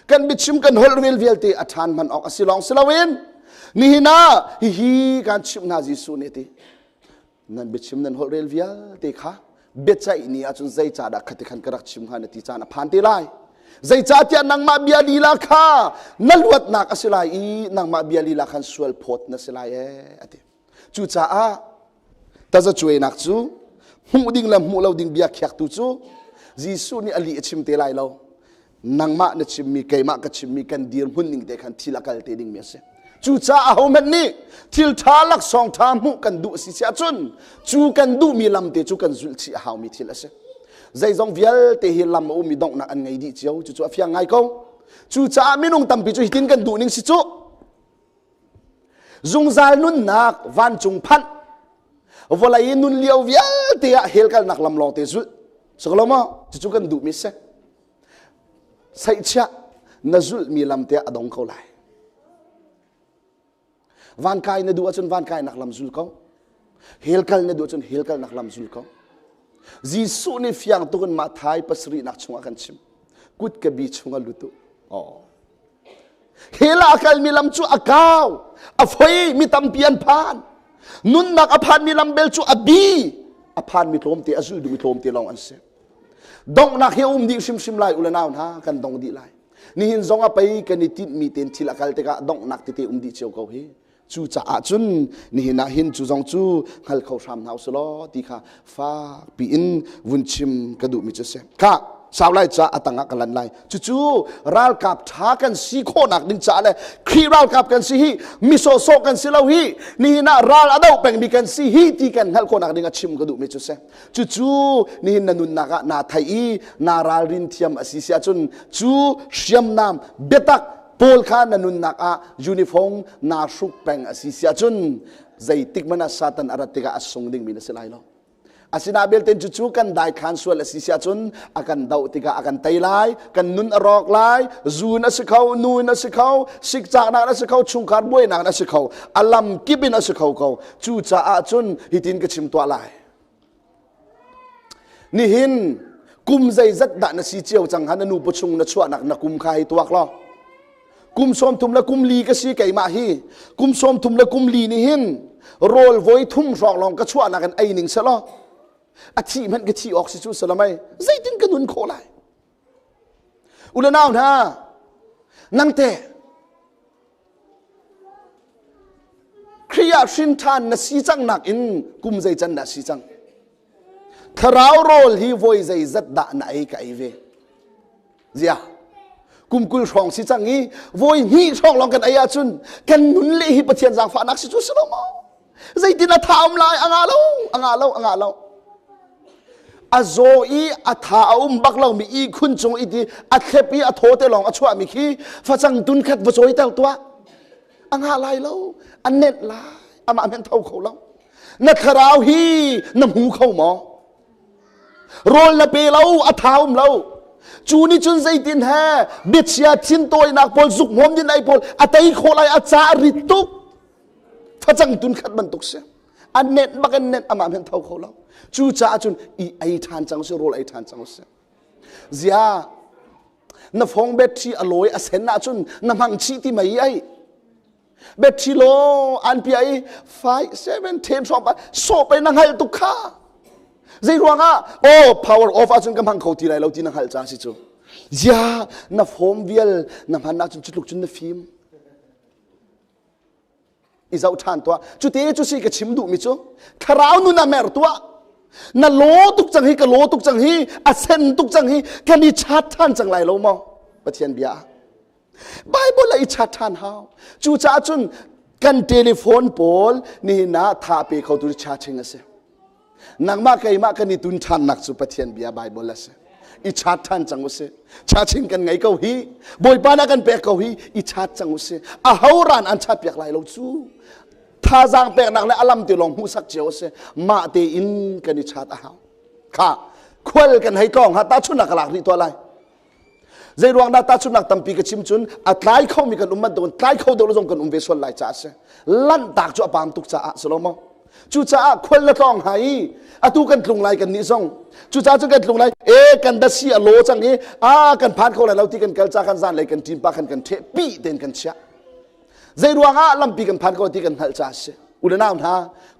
S1: Kan biachim kan holh rel vialte a ṭhan hman awk a si lawng si loin nihin ah hihi kan chimh hna Jesuh nih a ti. Nan biachim nan holh rel vialte kha biaceih ni ahcun zeicahdah khati khan ka rak chim hnga na ti caan a phan te lai. Zeicahtiah nangmah bia lila kha na luatnak a si lai i nangmah bia lila khan sual phawt na si lai ee a ti. Cucaah tazacuainak cu hmuh ding le hmuh lo ding bia khiaktu cu Jesuh nih a lih a chim te lai lo. Nangmah na chimmi keimah ka chimmi kan dirhmun ning te khan thil a kal te dingmi a si. Cucaah ahohmanh nih thil ṭha laksawng ṭha hmuh kan duh a si si ahcun cu kan duhmi lam te cu kan zulh chih a haumi thil a si. Zeizong vialte hi lam a ummi donghnak an ngei dih cio cucu a fiang ngai ko. Cucaah minung tampi cu hitin kan duh ning si cu zungzal nunnak vancung phanh vawlei i nun lio vialte ah hell kalnak lam lawng te zulh si ko lo maw cucu kan duhmi si Seihchiah na zulhmi lam te ah a dong ko lai. Van kai na duh ahcun van kainak lam zul ko. Hell kal na duh ahcun hell kalnak lam zul ko. Jesuh nih fiang tuk in Matthai pasarihnak chungah kan chim. Kut ka bi chungah lut u. Oh. Hell ah a kalmi lam cu a kau, a foi, mi tampi an phan. Nunnak a phanmi lam bel cu a bi, a phanmi tlawmte, a zul duhmi tlawmte lawng an si. Donghnak hi a um dih hrimhrim lai u le nau hna, kan dong dih lai. Nihin zong a pei kan i tinhmi ten thil a kal tikah donghnak tete um dih cio ko hi. Cucaah cun nihin ah hin cu zong cu hngal kho hram hna usih law ti kha fak piin vun chim ka duhmi cu a si. Kha sau lai ca a tangah ka lan lai. Cucu ralkap ṭha kan si khawhnak ding caah le Khrih ralkap kan si hi mi sawhsawh kan si lo hi nihin ah ral a doh pengmi kan si hi ti kan hngalh khawhnak ding a chim ka duhmi cu a si. Cucu nihin na nunnak ah naa theih i naa ralrin thiam a si si ahcun cu hriamnam biatak pawl kha na nunnak ah uniform naa hruk peng a si si ahcun zeitik hmanh ah Satan a rat tikah a sung dingmi na si lai lo. Asina belte cucu kan daikhan sual a si si ahcun a kan doh tikah a kan tei lai, kan nun a rawk lai, zun a si kho, nun a si kho, sikcaknak a si kho, chungkhar buainak a si kho, a lam kip in a si kho ko. Cucaah cun hitin ka chim tuah lai. Nihin kum zeizat dah na si cio cang ha na nu pawchung na chuahnak na kum kha hi tuak law. Kum 30 le kum li ka si keimah hi. Kum 30 le kum li nih hin rawl voi thum hrawng lawng ka chuahnak in ei ning selaw a thih hmanh ka thih awk si cu salamai zeitin ka nun khawh lai. U le nau hna nangte Khrih ah hrin ṭhan na si cang nak in kum zei can dah si cang? Thlarau rawl hi voi zeizat dah na ei ka ei ve? Zia, kum 20 hrawng si cang i voi hnih hrawng lawng kan ei ahcun kan nun le hi Pathian zaangfahnak si cu si lo maw? Zeitin a tha um lai? A ngah lo, a ngah lo, a ngah lo. A zaw i a tha a um bak lomi ihkhun cung i ti a thlep i a thaw te lawng a chuahmi khi facang tun khat va cawiter tuah. A ngah lai lo, a nenh lai, amah hmenh tho kho lo. Na thlarau hi na hmu kho maw? Rawl na pe lo, a tha um lo. Cu nih cun zeitin he biachia thintawinak pawl zuk hmawm din ai pawl a tei khawh lai a ca a rit tuk. Facang tun khat bantuk si. A nenh bak in nenh amah hmenh tho kho lo. Cucaah cun i ei ṭhan cang si, rawl ei ṭhan cang si. Zia na phone battery a lawi a sen ahcun na hmang chih ti mei ai. Battery law an pia i 5 7 10 hrawng pa sawh pe na hngalh tuk kha. Zei ruangah oh power off ahcun ka hmang kho ti lai lo ti na hngalh ca si cu. Zia na phone vial na hman ahcun cutluk cun na fim. I zoh ṭhan tuah. Cute cu si ka chim duhmi cu thlarau nun a mer tuah. Na law tuk cang hi ka law tuk cang hi a sen tuk cang hi kan i chat ṭhan cang lai lo maw? Pathian bia ah. Bible ah i chat ṭhan hau. Cucaah cun kan telephone pawl nihin ah tha pe kho tu charging a si. Nangmah keimah kan i tun ṭhannak cu Pathian bia Bible a si. I chat ṭhan cang u si. Charging kan ngei ko hi. Bawipa na kan pek ko hi. I chat cang u si. A ho ran an chat piak lai lo cu. Thazaang peknak le alam te lawng hmuhsak cio a si. Mah tein kan i chat a hau. Kha khual kan hei tlawng ha tahchunhnak ka lak rih tuah lai. Zei ruang dah tahchunhnak tampi ka chim cun a tlai khomi kan um bantukin tlai kho deuh lo zong kan um ve sual lai caah a si. Lanhtak cu a paam tuk caah si lo maw? Cucaah khual na tlawng hnga i atu kan tlung lai kan nih zong cucaah cun kan tlung lai e kan dasi a law cang i a kan phan kho lai lo ti kan kal ca kan zan lei kan ṭim pa khan kan ṭheh pi tein kan chiah. Zei ruangah lampi kan phan ko ti kan hngalh caah a si. U le nau hna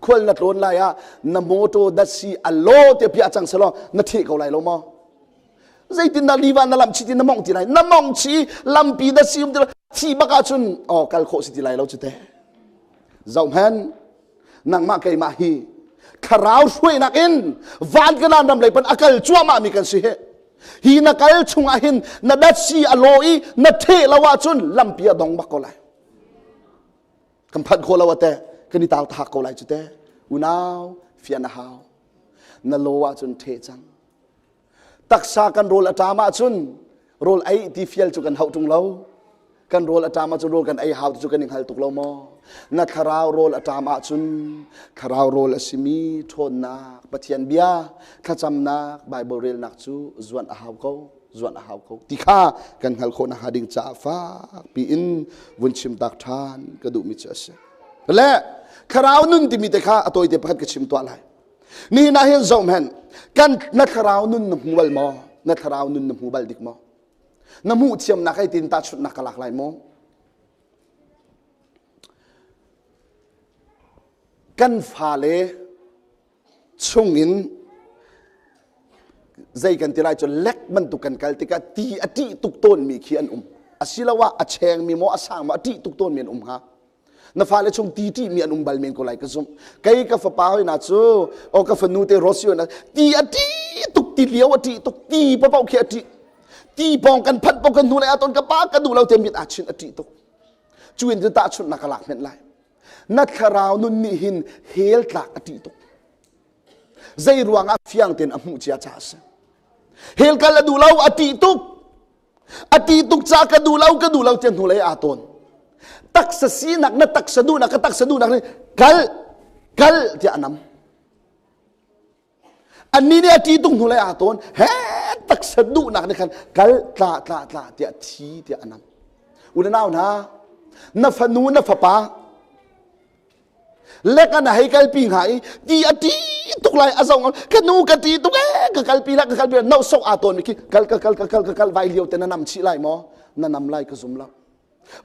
S1: khual na tlawn lai ah na motor dasi a law te piah cang selaw na ṭheh ko lai lo maw? Zeitindah liva na lamh chih ti na mongh ti lai na mongh chih lampi na si um ti thi bak ahcun oh kal khawh si ti lai lo cu te zoh hmanh nangmah keimah hi thlarau hruainak in van kanan ram lei pan a kal cuahmah mi kan si he hi na kal chungah hin na datsi a law i na theh lo ahcun lampi a dong bak ko lai kan phanh khawh lo ate kan i tau thak ko lai cu te unau fian a hau na law ahcun theh cang Taksa kan rawl a ṭam ahcun rawl ei ti fial cu kan hauh ṭung lo. Kan rawl a ṭam ahcun rawl kan ei hau ti cu kan i hngal tuk lo maw? Na thlarau rawl a ṭam ahcun thlarau rawl a simi ṭhawnnak, Pathian bia, thlacamnak, Baibal relnak cu zuanh a hau ko, zuanh a hau ko ti kha kan hngalh khawh nakhnga ding caah fakpi in vun chim tak ṭhan ka duhmi cu a si. Le thlarau nun timi te kha a tawite pakhat ka chim tuah lai. Nihin ah hin zohhmanh kan na thlarau nun na hmu bal maw? Na thlarau nun na hmu bal dik maw? Na hmuh thiamnak hei tin tahchunhnak ka lak lai maw? Kan fale chungin zei kan ti lai cu lek bantuk kan kal tikah ti a ṭih tuk tawnmi khi an um. Asiloah a chengmi maw a sang maw a ṭih tuk tawnmi an um hnga. Na fale chung ti ṭihmi an um bal men ko lai ka zumh. Kei ka fapa hoi na cu o ka fanu te Rosio na ti a ṭih tuk ti lio a ṭih tuk ti papaoh khi a ṭih. Ti pawng kan phanh pawng kan hnu lai ah ton ka pa ka duh lo te mit aa chinh a ṭih tuk. Cu in tahchunhnak ka lak hmenh lai. Na thlarau nun nih hin hell tlak a ṭih tuk. Zei ruangah fiang tein a hmuh cia caah a si. Hell kal a duh lo a ṭih tuk. A ti tuk ca ka duh lo ka duh lo tiah hnulei aa tawn. Taksa sinak na taksa duhnak ka taksa duhnak nih kal kal tiah a nam. Annih nih a ṭih tuk hnulei aa tawn. He taksa duhnak nih khan kal tla tla tla tiah thi tiah a nam. U le nau hna na fanu na fapa lek an hei kalpi hnga i ti a ṭi tuk lai a zong ka nu ka ṭi tuk ee ka kalpi la ka kalpi la no sok aa tawn mi khi kal ka kal ka kal ka kal vai lio te na nam chih lai maw na nam lai ka zum lo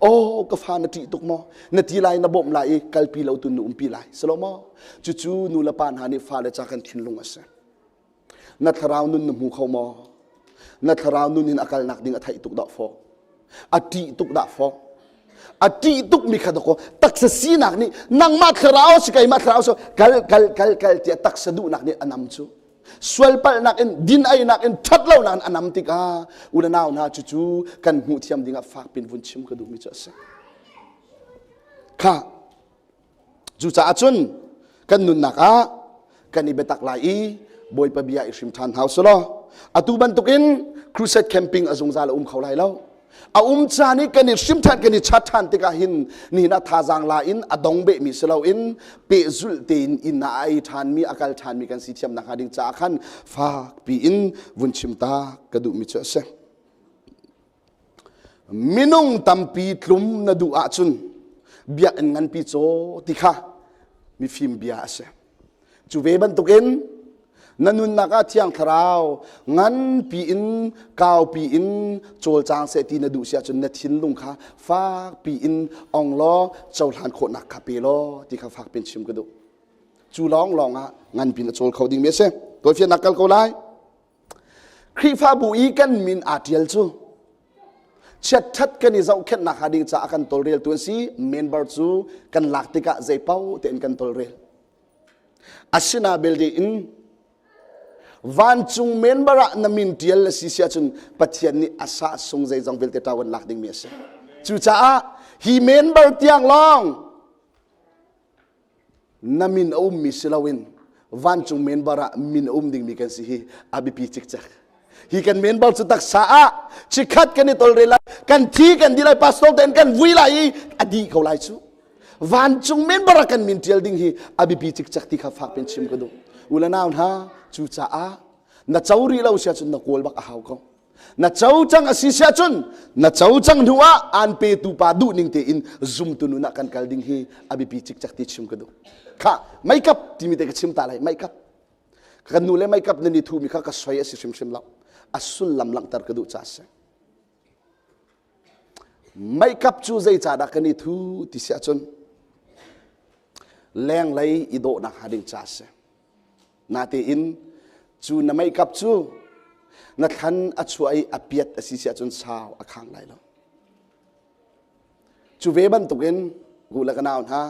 S1: oh ka fa na ṭih tuk maw na ti lai na bawmh lai i kalpi lo tu nu umpi lai silo maw cucu nu le pa hna nih fale ca kan thinlung a si Na thlarau nun na hmu kho maw? Na thlarau nun in a kalnak ding a theih tuk dah fawh. A ṭih tuk dah fawh. A ṭih tuk mi kha dakaw taksa sinak nih nangmah thlarau si keimah thlarau si kal kal kal kal tiah taksa duhnak nih a nam cu. Sualpalhnak in din einak in ṭhat lonak in a nam tikah u le nau hna cucu kan hmuh thiam dingah fak pin vun chim ka duhmi cu a si. Kha Cucaah cun kan nunnak ah kan i biatak lai i Bawipa bia i hrim ṭhan hna usih law atu bantukin crusade camping a zungzal a um kho lai lo. A um caan i kan i hrim ṭhan kan i chat ṭhan tikah hin nihin ah thazaang la in a dong behmi si loin pehzulh tein inn ah a ei ṭhanmi a kal ṭhanmi kan si thiam nakhnga ding caah khan fakpi in vun chim ta ka duhmi cu a si. Minung tampi tlum na duh ahcun biakinn nganpi caw ti kha mifim bia a si. Cu ve bantukin na nunnak ah Thiang Thlarau nganpi in kaupi in cawlcang seh ti na duh si ahcun na thinlung kha fakpi in ong law cohlan khawhnak kha pe law ti kha fakpi in chim ka duh. Cu lawnglawng ah nganpi in a cawl kho dingmi a si. Tawifiannak kal ko lai. Khrihfabu i kan min aa ṭial cu chiatṭhat kan i zohkhenhnak hnga ding caah kan tawlreltu an si. Member cu kan lak tikah zei paoh tein kan tawlrel. Asina belte in vancung member ah na min ṭial na si si ahcun Pathian nih a sah sung zeizong vialte ṭawan lak dingmi a si. Cucaah hi member tiang lawng na min a ummi si loin vancung member ah min a um dingmi kan si hi a biapi cikcek. Hi kan member cu taksa ah chikkhat kan i tolre lai, kan thi kan di lai, pastor tein kan vui lai i a dih ko lai cu. Vancung member ah kan min ṭial ding hi a biapi cikcek ti kha fak pin chim ka duh. U le nau hna, cucaah na co rih lo sia cun na kawl bak a hau ko. Na co cang a si siah cun na co cang hnu ah aan petu pa duh ning tein zumtu nun ah kan kal ding hi a biapi cikcek ti chim ka duh. Kha makeup timi te ka chim ta lai makeup. Kan nu le makeup nan i thumi kha ka soi a si hrimhrim lo. A sullam langhter ka duh ca a si. Makeup cu zeicahdah kan i thu ti siah cun lenglei i dawhnak hnga ding ca a si. Natein cu na meikap cu na thlan a chuah i a piat a si si ahcun sau a khang lai lo. Cu ve bantukin u le ka nau hna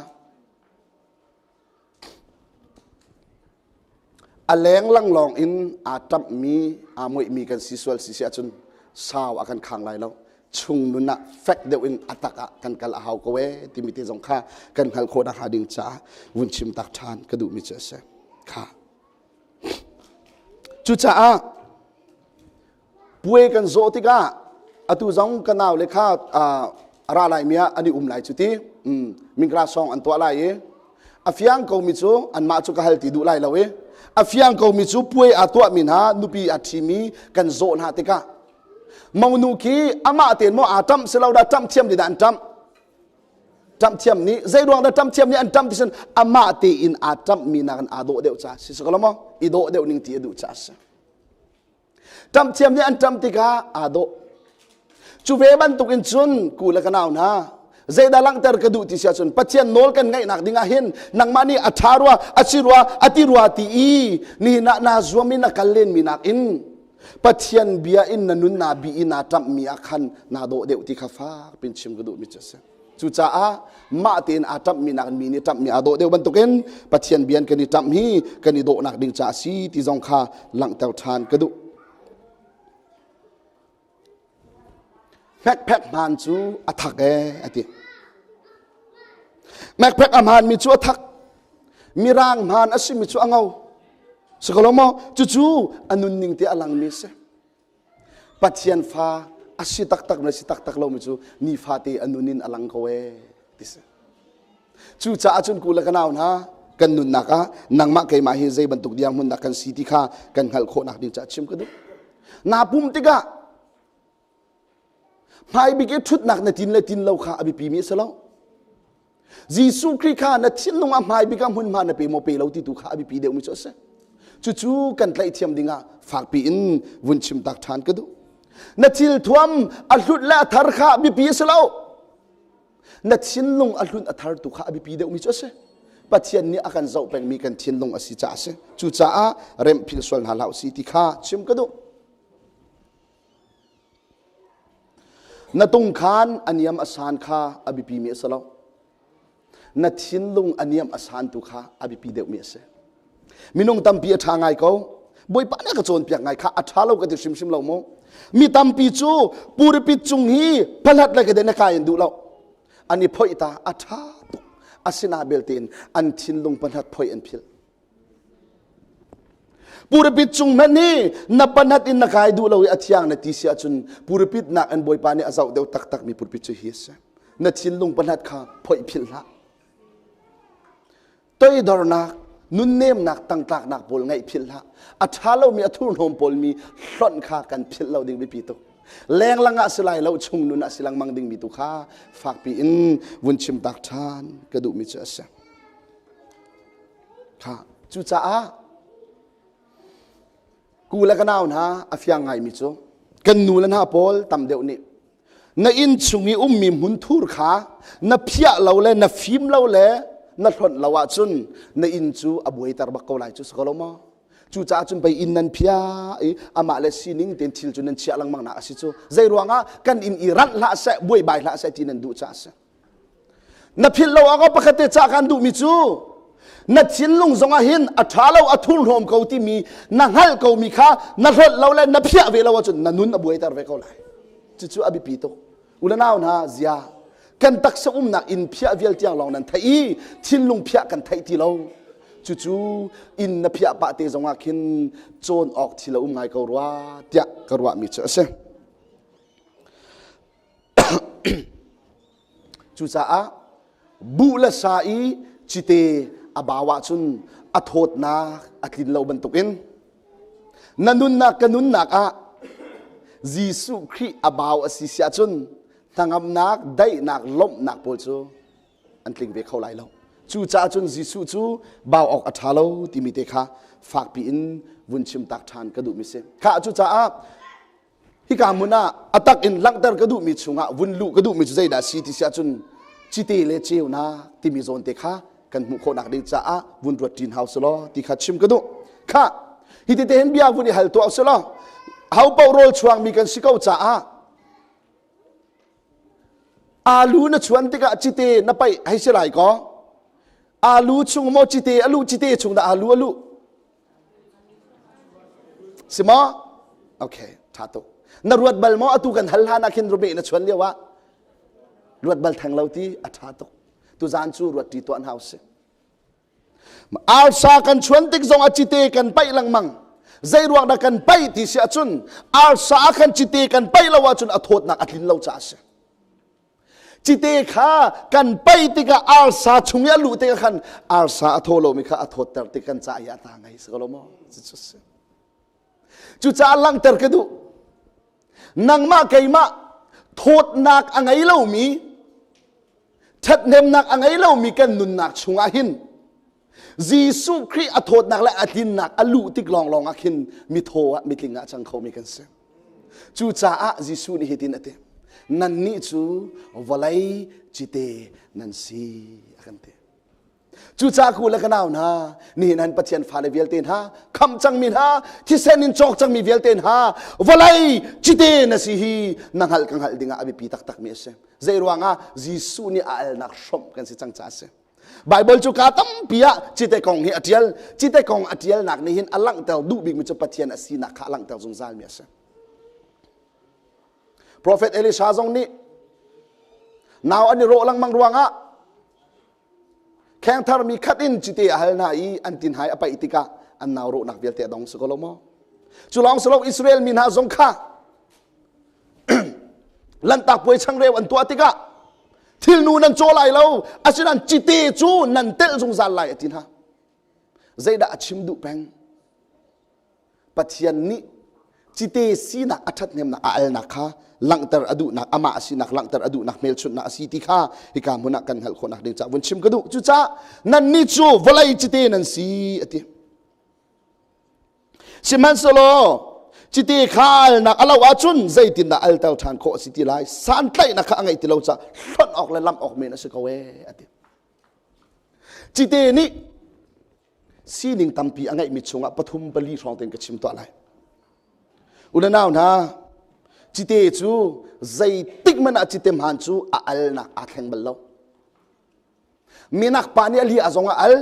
S1: a leng langlawng in aa ṭamhmi aa muihmi kan si sual si si ahcun sau a kan khang lai lo. Chung nun ah fek deuh in a tak ah kan kal a hau ko ee timi te zong kha kan hngalh khawh nakhnga ding caah vun chim tak ṭhan ka duhmi cu a si. Kha. Cucaah puai kan zawh tikah atu zong ka nau le kha a ra lai mi ah an i um lai cu ti mingla song an tuah lai i a fiang ko mi cu anmah cu ka hal ti duh lai lo i a fiang ko mi cu puai aa tuah mi hna nupi a ṭhimi kan zawh hna tikah monu khi amah tein maw aa ṭamh si lo dah ṭamh thiam nih dah an ṭamh ṭamh thiam nih zei ruang dah ṭamh thiam nih an ṭamh ti cun amah tein aa ṭamh mi nakin aa dawh deuh ca si si ko maw i dawh deuh ning ti a duh ca si ṭamh thiam nih an ṭamh tikah aa dawh cu ve bantukin cun ku le ka nau hna. Zeidah langhter ka duh ti si ahcun Pathian nawl kan ngaihnak ding ah hin nangmah nih a ṭha rua, a si rua, a ti rua ti i nihin ah naa zuam i na kal lenmi nakin Pathian bia in na nun naa bi i naa ṭamhmi ah khan naa dawh deuh ti kha fak pin chim ka duhmi cu a si. Cucaah mah tein aa ṭamhmi nakin mi nih ṭamhmi aa dawh deuh bantukin Pathian bia in kan i ṭamh hi kan i dawhnak ding caah a si ti zong kha langhter ṭhan ka duh. Hmekphek hmaan cu a thak ee a ti. Hmekphek a hmaanmi cu a thak. Mirang hmaan a simi cu a ngo. Si ko lo maw? Cucu a nunning te a langmi a si. Pathian fa a si taktak le si taktak lomi cu nifate a nun in a lang ko ee ti si. Cucaah cun ku le ka nau hna kan nunnak ah nangmah keimah hi zei bantuk dirhmun dah kan si ti kha kan hngalh khawhnak ding caah chim ka duh. Naa pum tikah hmaibik i ṭhutnak na tin le tin lo kha a biapi mi a si lo. Jesuh Khrih kha na thinlung ah hmaibik ah hmunhma na pe maw pe lo ti tu kha a biapi deuhmi cu a si. Cucu kan tlaih ding ah fakpi in vun chim tak ṭhan ka duh. Na thil thuam a hlut le a thar kha biapi a si lo. Na thinlung a hlun a thar tu kha a biapi deuhmi cu a si. Pathian nih a kan zoh pengmi kan thinlung a si caah a si. Cucaah remh philh sual hna hlah usih ti kha chim ka duh. Na tungkhan a niam a san kha a biapimi a si lo. Na thinlung a niam a san tu kha a biapi deuhmi a si. Minung tampi a ṭha ngai ko. Bawipa nih a ka cawnpiak ngai kha a ṭha lo ka ti hrimhrim lo mu. Mi tampi cu puripit cung hi pahlat le ka na kai in duh lo. An i phoih ta a ṭha tuk. Asina belte in an thinlung pahlat phoih an philh. Purpit cung hmanh hi na panat in na kai duh lo i a thiang na ti si ahcun purpit nak in Bawipa nih a zoh deuh taktak mi purpit cu hi a si. Na thinlung panat kha phoih philh hlah. Toidornak, nunnemnak, tangtlaknak pawl ngaih philh hlah. A ṭha lomi a thurhnawm pawl mi hlonh kha kan philh lo ding biapi tuk. Lenglang ah si lai lo chung nun ah si lengmang dingmi tu kha fakpi in vun chim tak ṭhan ka duhmi cu a si. Kha cucaah ku le ka nau hna a fiang ngaimi cu kan nu le hna pawl tam deuh nih na inn chung i ummi hmunthur kha na phiah lo le na fim lo le na hlonh lo ahcun na inn cu a buaiter bak ko lai cu si ko lo maw? Cucaah cun pei inn nan phiah i amah le sining tein thil cu nan chiah lengmang nak a si cu. Zei ruangah kan inn i ranh hlah seh, buaibai hlah seh ti nan duh caah a si. Na philh lo awk pakhat te cah kan duhmi cu na thinlung zongah hin a ṭha lo a thurhnawm ko timi na hngalh komi kha na hlawt lo le na phiah ve lo ahcun na nun a buaiter ve ko lai. Cucu a biapi tuk. U le nau hna zia kan taksa umnak inn phiah vial tiang lawng nan theih i thinlung phiah kan theih ti lo. Cucu inn na phiah pah te zongah khin cawn awk thil a um ngai ko rua tiah ka ruahmi cu a si. Cucaah buh le sa i cite a bau ahcun a thawtnak a tlin lo bantukin na nunnak ka nunnak ah Jesuh Khrih a bau a si si ahcun hnangamnak, daihnak, lawmhnak pawl cu an tling ve kho lai lo. Cucaah cun Jesuh cu bau awk a ṭha lo timi te kha fakpi in vun chim tak ṭhan ka duhmi si. Kha cucaah Hika hmun ah a tak in langhter ka duhmi chungah vun luh ka duhmi cu zeidah a si ti si ahcun cite le ceunak timi zawn te kha kan hmuh khawhnak ding caah vun ruat ṭin hau selaw ti kha chim ka duh. Khah, hi tete hin bia vun i hal tuah selaw ho paoh rawl chuangmi kan si ko caah alu na chuan tikah cite na paih hei si lai kaw alu chung maw cite a luh cite chung dah alu a luh Si maw? Okay, tha tuk. Na ruat bal maw atu kan hal hlan ah khin rumeh na chuan lio ah? Ruat bal theng lo ti a tha tuk. Tuzaan cu ruat ṭi tuah hna usih. Arsa kan chuan tik zong ah cite kan paih lengmang. Zei ruang dah kan paih ti si ahcun arsa ah khan cite kan paih lo ahcun a thawtnak a tlin lo caah a si. Cite kha kan paih tikah arsa chung i a luh tikah khan arsa a thaw lomi kha a thawtter tik kan ca i a ta ngai si ko lo maw? Cucu si. Cucaah langhter ka duh. Nangmah keimah thawtnak a ngei lomi ṭhathnemnak a ngei lomi kan nunnak chungah hin Jesuh Khrih a thawtnak le a tlinnak a luh tik lawnglawng ah khin mithaw ah mitling ah cang khomi kan si. Cucaah Jesuh nih hitin a ti. Nannih cu vawlei cite nan si a kan ti. Cucaah ku le ka nau hna, nihin han Pathian fale vialte hna, khamh cangmi hna, thisen in cawk cangmi vialte hna, vawlei cite na si hi na hngalh ka hngalh dingah a biapi taktakmi a si. Zei ruangah Jesuh nih a alnak hrawmh kan si cang caah a si. Baibal cu ka tampi ah cite kong hi a ṭial. Cite kong a ṭialnak nih hin a langhter duh bikmi cu Pathian a sinak kha a langhter zungzalmi a si. Profet Elisha zong nih nau an i rawh lengmang ruangah khengthar mi khat in cite a hal hna i an tin hai a paih tikah an nau rawhnak vialte a dong si ko lo maw? Cu lawng si lo Israel mi hna zong kha Lanhtak puai changreu an tuah tikah thilnu nan caw lai lo asinain cite cu nan telh zungzal lai a ti hna zeidah a chim duh peng Pathian nih cite sinak a ṭhathnemnak a alnak kha langhter a duhnak amah a sinak langhter a duhnak hmelchunhnak a si ti kha hika hmun ah kan hngalh khawhnak ding caah vun chim ka duh cucaah nannih cu vawlei cite nan si a ti Sihmanhsehlaw cite kha alnak a lo ahcun zeitindah alter ṭhan khawh a si ti lai? Santlaihnak kha a ngeih ti lo caah hlonh awk le lamh awk men a si ko ee, a ti. Cite nih sining tampi a ngeihmi chungah pathum pali hrawng tein ka chim tuah lai. Unau hna, cite cu zeitik hmanh ah cite hmaan cu a alnak aa thleng bal lo. Minak pa nih a liah zong a al,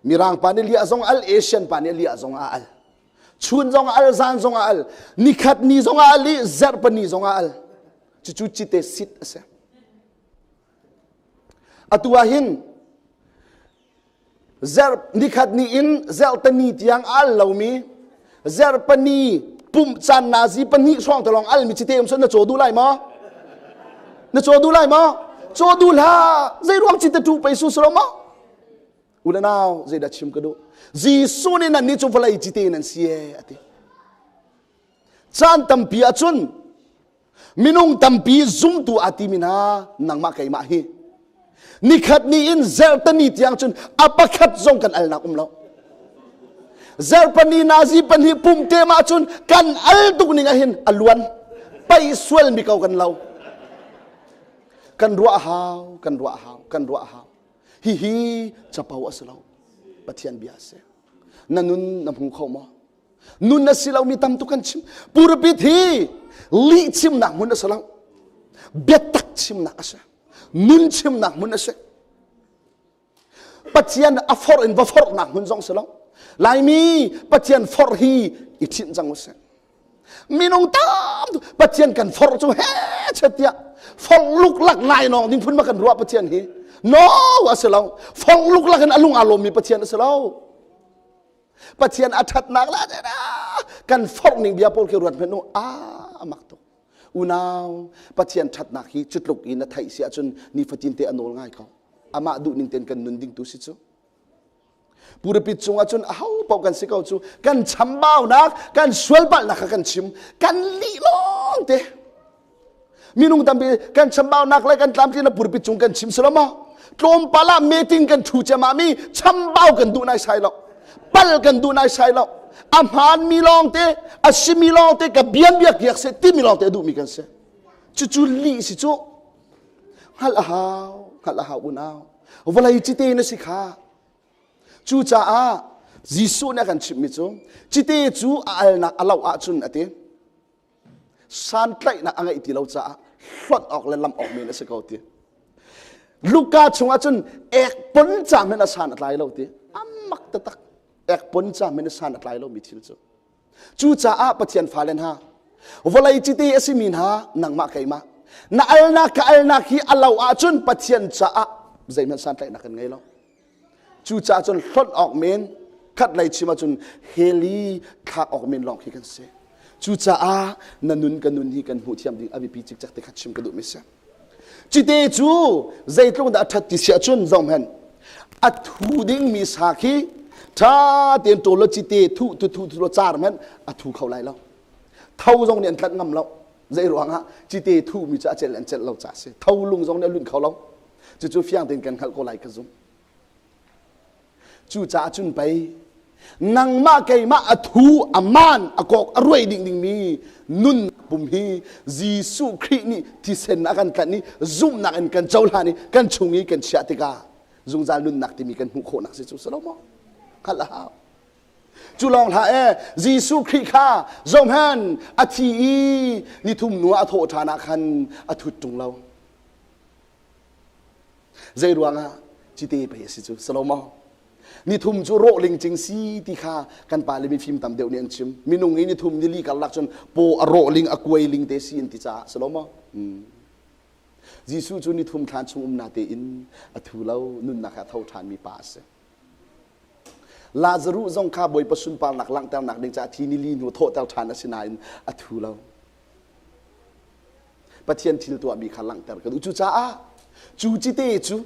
S1: Mirang pa nih liah zong al, Asian pa nih liah zong a al. Chun zong a al, zan zong a al, nikhat ni zong a al i zarhpani zong a al. Cucu cite sit a si. Atu ah hin Zer nikhat ni in zertani tiang al lomi zerpani pumh caan nazi pahnih hrawng te lawng almi cite um sun na caw duh lai maw? Na caw duh lai maw? Caw duh hlah. Zei ruang cite tu pei su lo maw? U le nau zeidah chim ka duh? Jesuh nih nan nih cu vawlei cite nan si e a ti. Caan tampi ahcun Minung tampi zumtu aa timi hna nangmah keimah hi nikhat ni in zertani tiang cun a pakhat zong kan alnak um lo. Zerpani nazi pahnih pum te ma cun kan al tuk ning ahhin a luan pai sual mi ko kan lo. Kan ruah hau, kan ruah hau, kan ruah hau. Hihi capo a si lo. Pathian bia a si. Na nun na hmu kho maw? Nun na si lomi tam tuk kan chim. Purpit hi lih chimnak hmun a si lo. Biatak chimnak a si. Nun chimnak hmun a si. Pathian a forh in va forhnak hmun zong si lo. Laimi Pathian forh hi i ṭhinh cang usih. Minung tam Pathian kan forh cu he chet tiah forh luklak nai nawng ding phun ma kan ruah Pathian hi. No a si lo. Forh luklak in a lung aa lawmmi Pathian a si lo. Pathian a ṭhatnak le kan forh ning bia pawl khi ruat hmanh u a mak tuk unau Pathian ṭhatnak hi cutluk in na theih si ahcun nifatin te a nawl ngai ko amah duh ning ten kan nun ding tu si cu purpit cungah cun aho paoh kan si ko cu kan chambaunak kan sualpalhnak kha kan chim kan lih lawng te Minung tampi kan chambaunak le kan tlamtlinnak purpit cung kan chim si lo maw? Tlawmpal ah meeting kan ṭhu ciammam i chambau kan duh nai sai lo. Pal kan duh nai sai lo. A hmaanmi lawngte, a simi lawngte, ka bian biak kiak seh timi lawngte a duhmi kan si. Cucu lih si cu. Hngalh a hau, hngalh a hau unau. Vawlei cite na si kha. Cucaah Jesuh nih a kan chimhmi cu cite cu a alnak a loh ahcun a ti. Santlaihnak a ngeih ti lo caah hlonh awk le lamh awk men a si ko ti. Luka chungah cun ek pon ca men a san a tlai lo ti. Amak taktak. Ek pon ca men a san a tlai lo mi thil cu. Cucaah Pathian fale hna, vawlei cite a simi hna nangmah keimah na alnak ka alnak hi a lo ahcun Pathian caah zeihmanh santlaihnak kan ngei lo. Cucaah cun hlonh awk men khat lei chim ahcun heli thlak awk men lawng khi kan si. Cucaah na nun ka nun hi kan hmuh thiam ding a biapi cikcek te kha chim ka duhmi si. Cite cu zeitluk dah a ṭhat ti si ahcun zohhmanh a thu dingmi sa khi ṭha tein ṭawl law cite thuh tu thuh tu law car hmanh a thu kho lai lo. Tho zong nih an tlanh ngam lo. Zei ruangah cite thuhmi cu a celh an celh lo caah a si. Tho lung zong nih a lunh kho lo. Cucu fiang tein kan hngalh ko lai ka zumh. Cucaah cun pei. Nangmah keimah a thu a man a kok a ruai ding dingmi nun pum hi Jesuh Khrih nih thisen a kan tlanh i zumhnak in kan cohlan i kan chung i kan chiah tikah zungzal nunnak timi kan hmuh khawhnak si cu si lo maw? Hngalh a hau. Cu lawng hlah e Jesuh Khrih kha zohhmanh a thi i nithum hnu ah a thawh ṭhan ah khan a thut ṭung lo. Zei ruangah cite pei a si cu si lo maw? Nithum cu rawh lingcing si ti kha kan pa le mifim tam deuh nih an chim. Minung i nithum nili karlak cun paw a rawh ling a kuai ling te si an ti caah si lo maw? Hmm. Jesuh cu nithum thlan chung um na tein a thu lo nunnak he a tho ṭhanmi pa a si. Lazaruh zong kha Bawipa sunparnak langhternak ding caah thi nili hnu thawhter ṭhan a si nain a thu lo. Pathian thil tuahmi kha langhter ka duh. Cucaah cu cite cu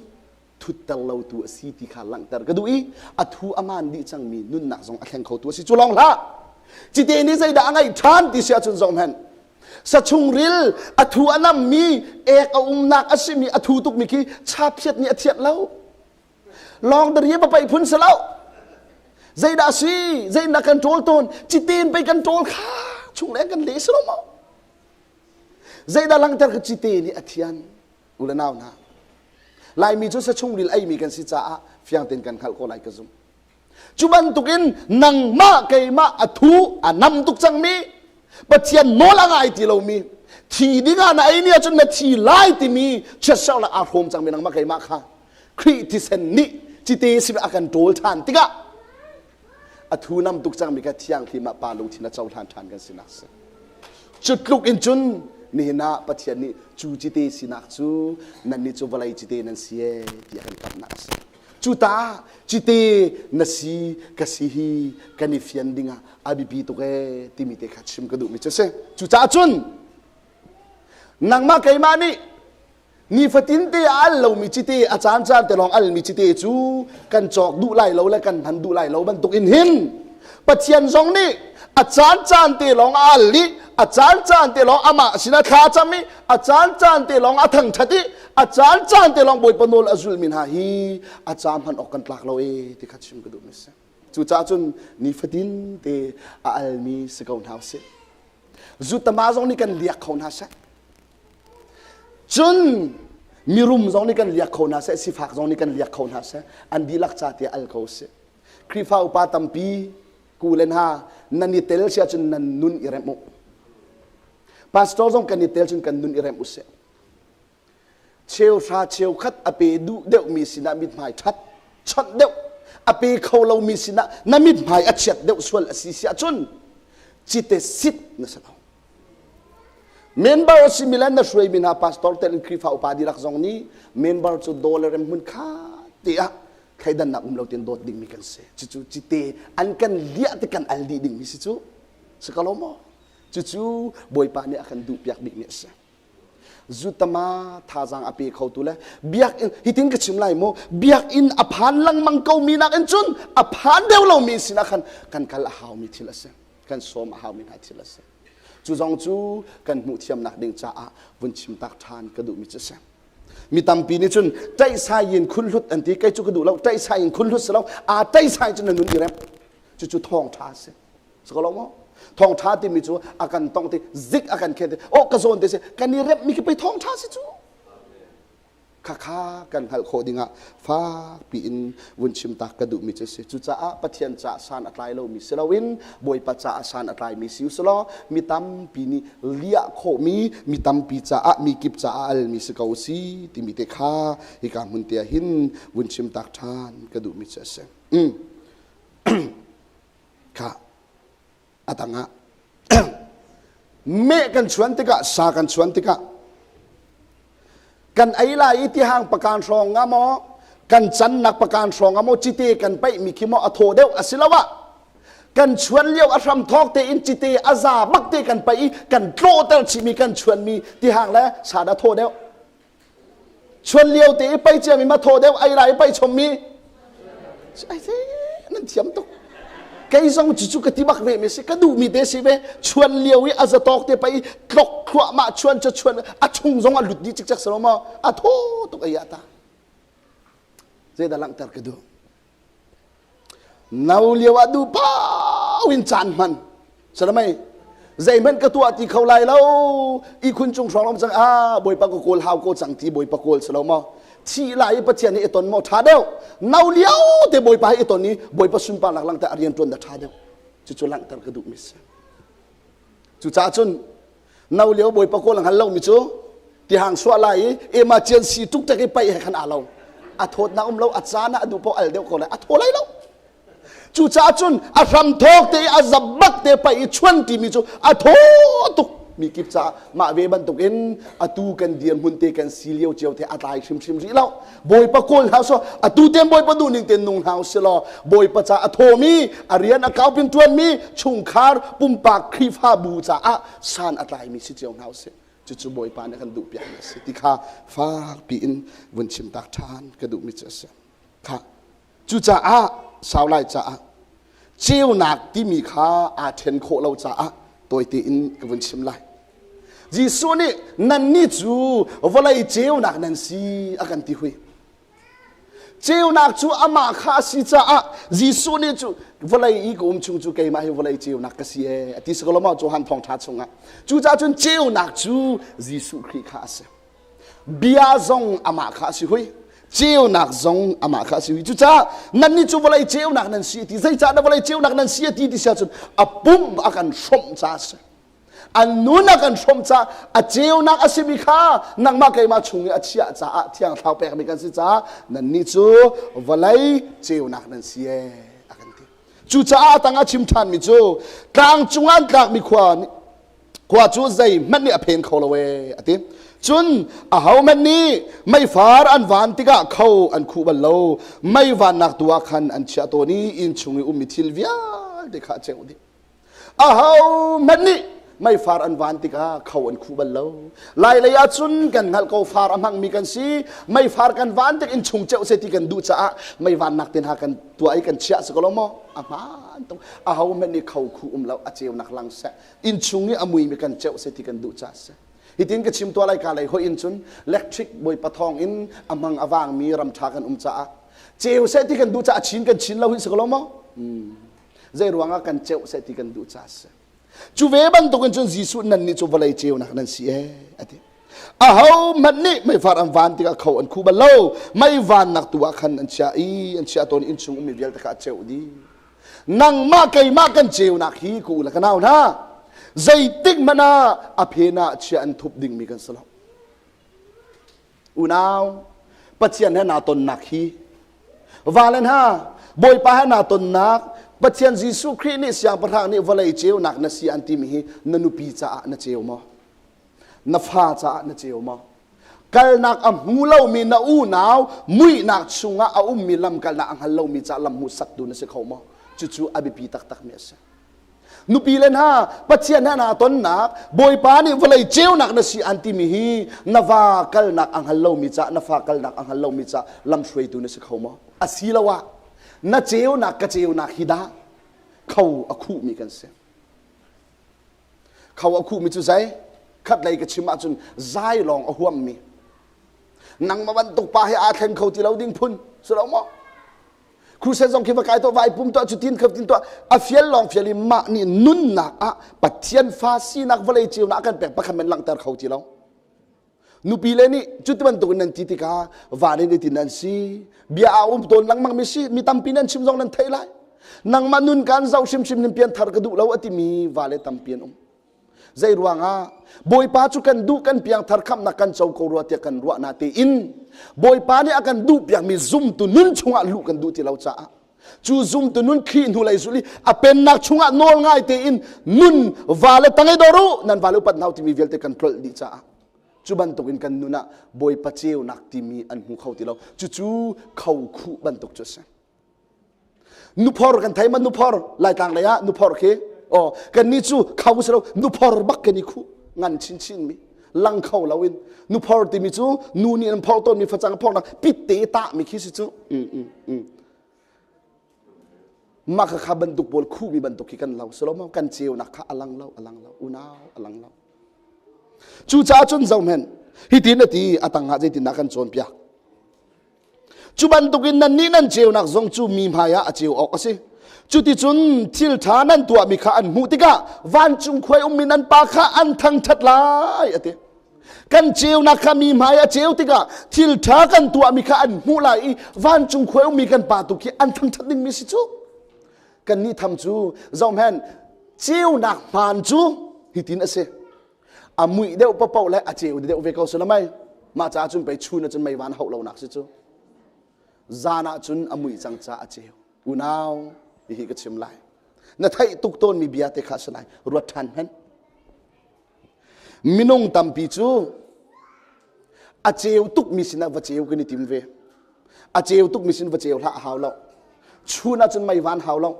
S1: thutter lotu a si ti kha langhter ka duh i a thu a maan dih cangmi nunnak zong a thleng khotu a si. Cu lawng hlah! Cite nih zeidah a ngeih ṭhan ti si ahcun zong hmanh sa chungril a thu a nammi ek a umnak a simi a thu tukmi khi chaphiat nih a thiat lo. Lawng dari va paih phun si lo. Zeidah si? Zeidah kan ṭawl tawn? Cite in pei kan ṭawl kha chung leng kan le si lo maw? Zeidah langhter ka cite nih a thian u le nau hna. Laimi cu sa chungril eimi kan si caah fiang tein kan hngalh ko lai ka zum. Cu bantukin nangmah keimah a thu a nam tuk cangmi Pathian nawl a ngai ti lomi thi dingah na ei ni ahcun na thi lai timi chiatsernak aa hrawm cangmi nangmah keimah kha Khrih thisen nih cite sin a kan ṭawl ṭhan tikah a thu nam tuk cangmi kha thianghlim ah pa lungthin a cohlan ṭhan kan sinak si. Cu tluk in cun nihin ah Pathian nih cu cite sinak cu nannih cu vawlei cite nan si ee ti a kan kamhnak a si. Cu ta cite na si ka si hi kan i fian dingah a biapi tuk ee timi te kha chim ka duhmi cu a si. Cucaah cun nangmah keimah nih Nifatin te a al lomi cite a caancaan te lawng almi cite cu kan cawk duh lai lo le kan hman duh lai lo bantuk in hin Pathian zong nih a caancaan te lawng a al i a caancaan te lawng amah sinah thla cam i a caancaan te lawng a thangṭhat i a caancaan te lawng Bawipa nawl a zulmi hna hi a ca hman awk kan tlak lo e ti kha chim ka duhmi si. Cucaah cun nifatin te a almi si ko hna usih. Zutama zong nih kan liak kho hna seh. Cun mirum zong nih kan liak kho hna seh, sifak zong nih kan liak kho hna seh, an dihlak ca tiah al ko seh. Khrihfa upa tampi ku le hna nan i tel si ahcun nan nun i remh u. Pastor zong kan i tel cun kan nun i remh u sih. Cheuhra cheukhat a pe duh deuhmi sinah mithmai ṭhat chawnh deuh a pe kho lomi sinah na mithmai a chiat deuh sual a si si ahcun cite sit na si lo. Member a simi le na hruaimi hna pastor tel in Khrihfa upa dihlak zong nih member cu daw le rem hmun kha te ah thleidannak um lo tein dawt dingmi kan si. Cucu cite an kan liah te kan al dih dingmi si cu. Si ko lo maw? Cucu Bawipa nih a kan duhpiak bikmi a si. Zutama thazaang a pe khotu le biakinn hitin ka chim lai mu biakinn a phan lengmang ko mi nakin cun a phan deuh lomi sinah khan kan kal a haumi thil a si. Kan sawm a haumi hna thil a si. Cu zong cu kan hmuh thiamnak ding caah vun chim tak ṭhan ka duhmi cu a si. Mi tampi nih cun ṭaihsai in khunhlut an ti kei cu ka duh lo ṭaihsai in khunhlut si lo aa ṭaihsai cun na nun i remh cucu thawngṭha a si si ko lo maw thawngṭha timi cu a kan tong ti zik a kan khen ti oh ka zawn te si kan i remhmi khi pei thawngṭha si cu Khakha kan hngalh khawh dingah fakpi in vun chim tak ka duhmi cu a si. Cucaah Pathian caah san a tlai lomi si loin Bawipa caah san a tlaimi si usulaw mi tampi nih liah khawhmi mi tampi caah mi kip caah almi si ko si timi te kha hika hmun te ah hin vun chim tak ṭhan ka duhmi cu a si. Mm. Kha a tangah meh kan chuan tikah sa kan chuan tikah kan ei lai i tihang pakan hrawng nga maw kan cannak pakan hrawng nga maw cite kan paih mi khi maw a thaw deuh a si lo ah kan chuan lio a hram thawk tein cite a za bak te kan paih i kan tlawhter chihmi kan chuan mi tihang le sa dah thaw deuh Chuan lio te i pei ciami ma thaw deuh ai rai pei chommi ai te nan thiam tuk kei zong cu cu ka ti bak ve mi si ka duh mi te si ve chuan lio i a zatawk te pei tlok thluahmah chuan cu chuan a chung zong a lut dih cikcek si lo maw a thaw tuk ai ta zeidah langhter ka duh. No lio ah duh pau in caan hman. Salamai zeihmanh ka tuah ti kho lai lo ihkhun cung hrawng lom cang ah bawipa ka kawl hau ko cang ti bawipa kawl si lo maw thi lai i pathian hi i ton maw ṭha deuh no lio te bawipa hi i ton i bawipa sunparnak langhter a rian ṭuan dah ṭha deuh cucu langhter ka duhmi si cucaah cun no lio bawipa kawl a hngal lomi cu tihang suah lai i emergency tuk tak i paih he khan aa lo a thawtnak um lo a caan ah a duh paoh al deuh ko lai a thaw lai lo Cucaah cun a hramthawk te i a zabak te paih i chuan timi cu a thaw tuk mi kip caah mah ve bantukin atu kan dirhmun te kan si lio cio te a tlai hrimhrim rih lo. Bawipa kawl hna so atu ten Bawipa duh ning ten nung hna usih law Bawipa ca a thawmi a rian a kaupin ṭuanmi chungkhar pumpak Khrihfabu caah san a tlaimi si cio hna usih. Cucu Bawipa nih a kan duhpiakmi a si ti kha fakpi in vun chim tak ṭhan ka duhmi cu a si. Kha Cucaah sau lai caah ceunak timi kha aa ṭhen khawh lo caah tawite in ka vun chim lai. Jesuh nih nannih cu vawlei ceunak nan si a kan ti hui. Ceunak cu amah kha a si caah Jesuh nih cu vawlei i ka um chung cu keimah hi vawlei ceunak ka si ee a ti si ko lo maw Johan thawngṭha chungah. Cucaah cun ceunak cu Jesuh Khrih kha a si. Bia zong amah kha a si hui. Ceunak zong amah kha a si hui. Cucaah nannih cu vawlei ceunak nan si ti zeicah dah vawlei ceunak nan si ti ti si ahcun a pum a kan hrawmh caah a si. A nun a kan hrawmh caah a ceunak a simi kha nangmah keimah chung i a chiah caah thiang thlarau pekmi kan si caah nannih cu vawlei ceunak nan si ee a kan ti. Cucaah a tang ah chim ṭhanmi cu tlang cungah an tlakmi khua nih khua cu zeihmanh nih a phen kho lo ee a ti cun ahohmanh nih meifar an van tikah kho an khuh bal lo mei vannak tu ah khan an chiah tawn i inn chung i ummi thil vialte kha a ceuh dih ahohmanh nih meifar an van tikah kho an khuh bal lo lai lei ah cun kan hngalh ko far a hmangmi kan si meifar kan van tik inn chung ceuh se ti kan duh caah mei vannak te hna kan tuah i kan chiah si ko lo maw a hmaan tuk ahohmanh nih kho khuh um lo a ceunak lang seh innchung i a muimi kan ceuh se ti kan duh ca si hitin ka chim tuah lai ka lei hoi in cun electric bawipa thawng in a hmang a vangmi ram ṭha kan um caah ceu seh ti kan duh caah chin kan chin lo hi si ko lo maw zei ruangah kan ceuh seh ti kan duh ca si cu ve bantukin cun Jesuh nan nih cu vawlei ceunak nan si ee ati aho hmanh nih meifar an van tikah kho an khu bal lo mei vannak tu ah khan an chia i an chia tawn innchung ummi vialte kha a ceuh dih Nangmah keimah kan ceunak hi ka u le ka nau hna zeitik hmanh ah a phen ah chia an thup dingmi kan si lo. Unau, Pathian he naa tonnak hi vale hna Bawipa he naa tonnak Pathian Jesuh Khrih nih siangpahrang nih vawlei ceunak na si an timi hi na nupi caah na ceu maw? Na fa caah na ceu maw? Kalnak a hmu lomi na unau muihnak chungah a ummi lamkalnak a hngal lomi caah lam hmuhsaktu na si kho maw? Cucu a biapi taktakmi a si. Nupi le hna, Pathian he naa tonnak, Bawipa nih vawlei ceunak na si an timi hi na va kalnak a hngal lomi caah, na fa kalnak a hngal lomi caah lamhruaitu na si kho maw? Asiloah na ceunak ka ceunak hi dah kho a khuhmi kan si. Kho a khuhmi cu zei? Khatlei ka chim ahcun zai lawng a huammi. Nangmah bantuk pa hi aa thleng kho ti lo ding phun si lo maw? Crusade zong khi va kai tuah, vai pum tuah, cutin khatin tuah, a fial lawng fial i mah nih nunnak ah Pathian fa sinak vawlei ceunak a kan pek pakhat men langhter kho ti lo. Nupi le nih cuti bantuk in nan ti tikah va nih ti nan si bia a um tawn lengmang mi si mi tampi nan chim zong nan theih lai nangmah nun kan zoh hrimhrim nin pianthar ka duh lo a timi va le tampi an um zei ruangah bawipa cu kan duh kan piangthar khamnak kan co ko rua tiah kan ruah na tein bawipa nih a kan duh piakmi zumtu nun chungah luh kan duh ti lo caah cu zumtu nun Khrih hnu lei zulh i a pennak chungah nawl ngai tein nun va le tang i dor u nan va le upat hna timi vialte kan tlolh dih caah cu bantukin kan nun ah Bawipa ceunak timi an hmu kho ti lo cucu kho khuh bantuk cu a si nuphor kan thei ma nuphor laitlang lei ah nuphor khi oh kan ni cu kho si lo nuphor bak kan i khuh ngan chinchin mi lang kho lo in nuphor timi cu nu nih an phor tawn mi facang phornak pit te tah mi khi si cu mm, mm, mm. Mah kha bantuk pawl khuhmi bantuk khi kan lo si lo maw? Kan ceunak kha a lang lo, a lang lo, unau a lang lo. Cucaah cun zohhmanh, hitin a ti, a tangah zeitindah kan cawnpiak? Cu bantukin nannih nan ceunak zong cu mi hmaiah a ceu awk a si. Cuticun thil ṭha nan tuahmi kha an hmuh tikah vancung khuai ummi nan pa kha an thangṭhat lai a ti. Kan ceunak kha mi hmai a ceu tikah thil ṭha kan tuahmi kha an hmuh lai i vancung khuai ummi kan pa tu khi an thangṭhat dingmi si cu. Kannih tham cu zohhmanh ceunak hmaan cu hitin a si. A muih deuh paohpaoh le a ceu deuh ve ko si lo mei. Mah caah cun pei chun ah cun mei van hauh lonak si cu. Zan ah cun a muih cang caah a ceu. Unau, hihi ka chim lai. Na theih tuk tawnmi bia te kha a si lai. Ruat ṭhan hmanh. Minung tampi cu a ceu tukmi sinah va ceu kan i tim ve. A ceu tukmi sin va ceu hlah a hau lo. Chun ah cun mei van hau lo.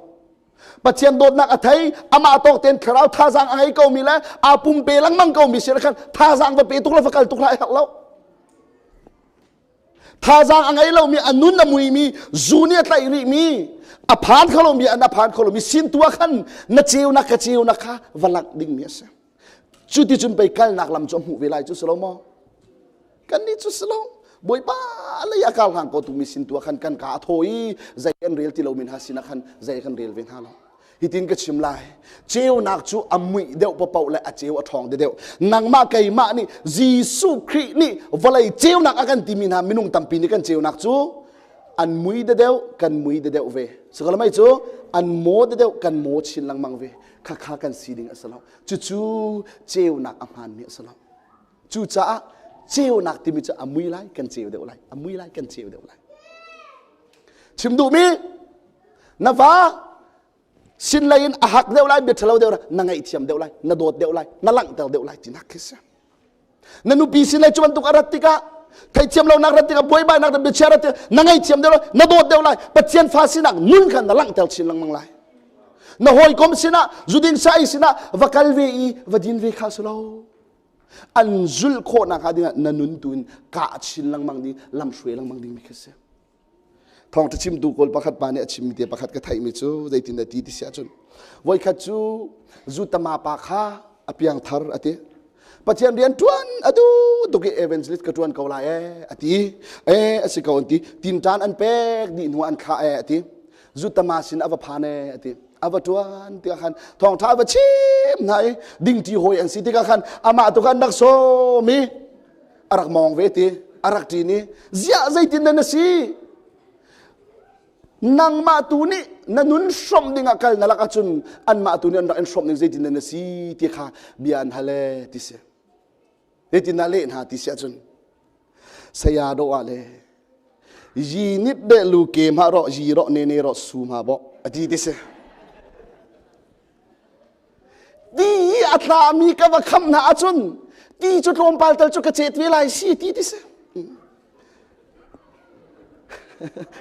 S1: Pathian dawtnak a thei, amah tawk tein thlarau thazaang a ngei komi le aa pumpe lengmang komi sin khan thazaang va pe tuk le va kal tuk hlah a herh lo. Thazaang a ngei lomi, a nun a muimi, zu nih a tlaih rihmi, a phan kho lomi, an a phan kho lomi sin tu ah khan na ceunak ka ceunak kha va langh dingmi a si. Cu ti cun pei kalnak lam cu a hmuh ve lai cu si lo maw? Kan nih cu si lo. Bawipa lei a kar hlang ko tumi sin tu ah khan kan ka a thaw i zei kan rel ti lomi hna sinah khan zei kan rel ve hna lo. Hitin ka chim lai. Ceunak cu a muih deuh paoh le a ceu a ṭhawng deuh. Nangmah keimah nih Jesuh Khrih nih vawlei ceunak a kan timi hna minung tampi nih kan ceunak cu an mui deuh kan mui deuh ve. Sakalamai cu an maw deuh kan maw chin lengmang ve. Khakha kan si ding a si lo. Cucu ceunak a hmaanmi a si lo. Cucaah ceunak timi cu a mui lai kan ceu deuh lai. A mui lai kan ceu deuh lai. Chim duhmi na va sin lei in a hak deuh lai bia ṭhalo deuh lai na ngaihthiam deuh lai na dawt deuh lai na langhter deuh lai tinak khi si na nupi sin lei cu bantuk a rat tikah theithiam lonak rat tikah buaibainak rat biachia rat tikah na ngaihthiam deuh lai na dawt deuh lai Pathian fa sinak nun kha na langhter chin lengmang lai na hawikom sinah zuding sa ei sinah va kal ve i va din ve kha si lo an zulh khawhnak hnga dingah na nun tu in kah chin lengmang ding lam hruai lengmang ding mi khi si Thawngṭha chimtu kawl pakhat pa nih a chimmi te pakhat ka theihmi cu zeitin dah ti ti si ahcun voikhat cu zutama pa kha a piangthar a ti. Pathian rian ṭuan a duh tuk i evangelist ka ṭuan ko lai ee a ti. Ee a si ko an ti. Tinṭan an pek dih hnu an thlah ee a ti. Zutama sin a va phan ee a ti. A va ṭuan tikah khan thawngṭha a va chim hna i dingṭi hawi an si tikah khan amah tu khan rak sawm i a rak mawng ve ti a rak ṭin i ziah zeitin na si nangmah tu nih na nun hrawmh ding ah kal na lak ahcun anmah tu nih an rak in hrawmh ding zeitin na si ti kha bia an hal e ti si zeitin dah leh hna ti si ahcun saya do ah le yi nit de lu ke ma ro yi ro ne ne ro su ma bo ati ti si Ti i a tlami ka va kham hna ahcun ti cu tlawmpal tal cu ka cet ve lai si ti ti si.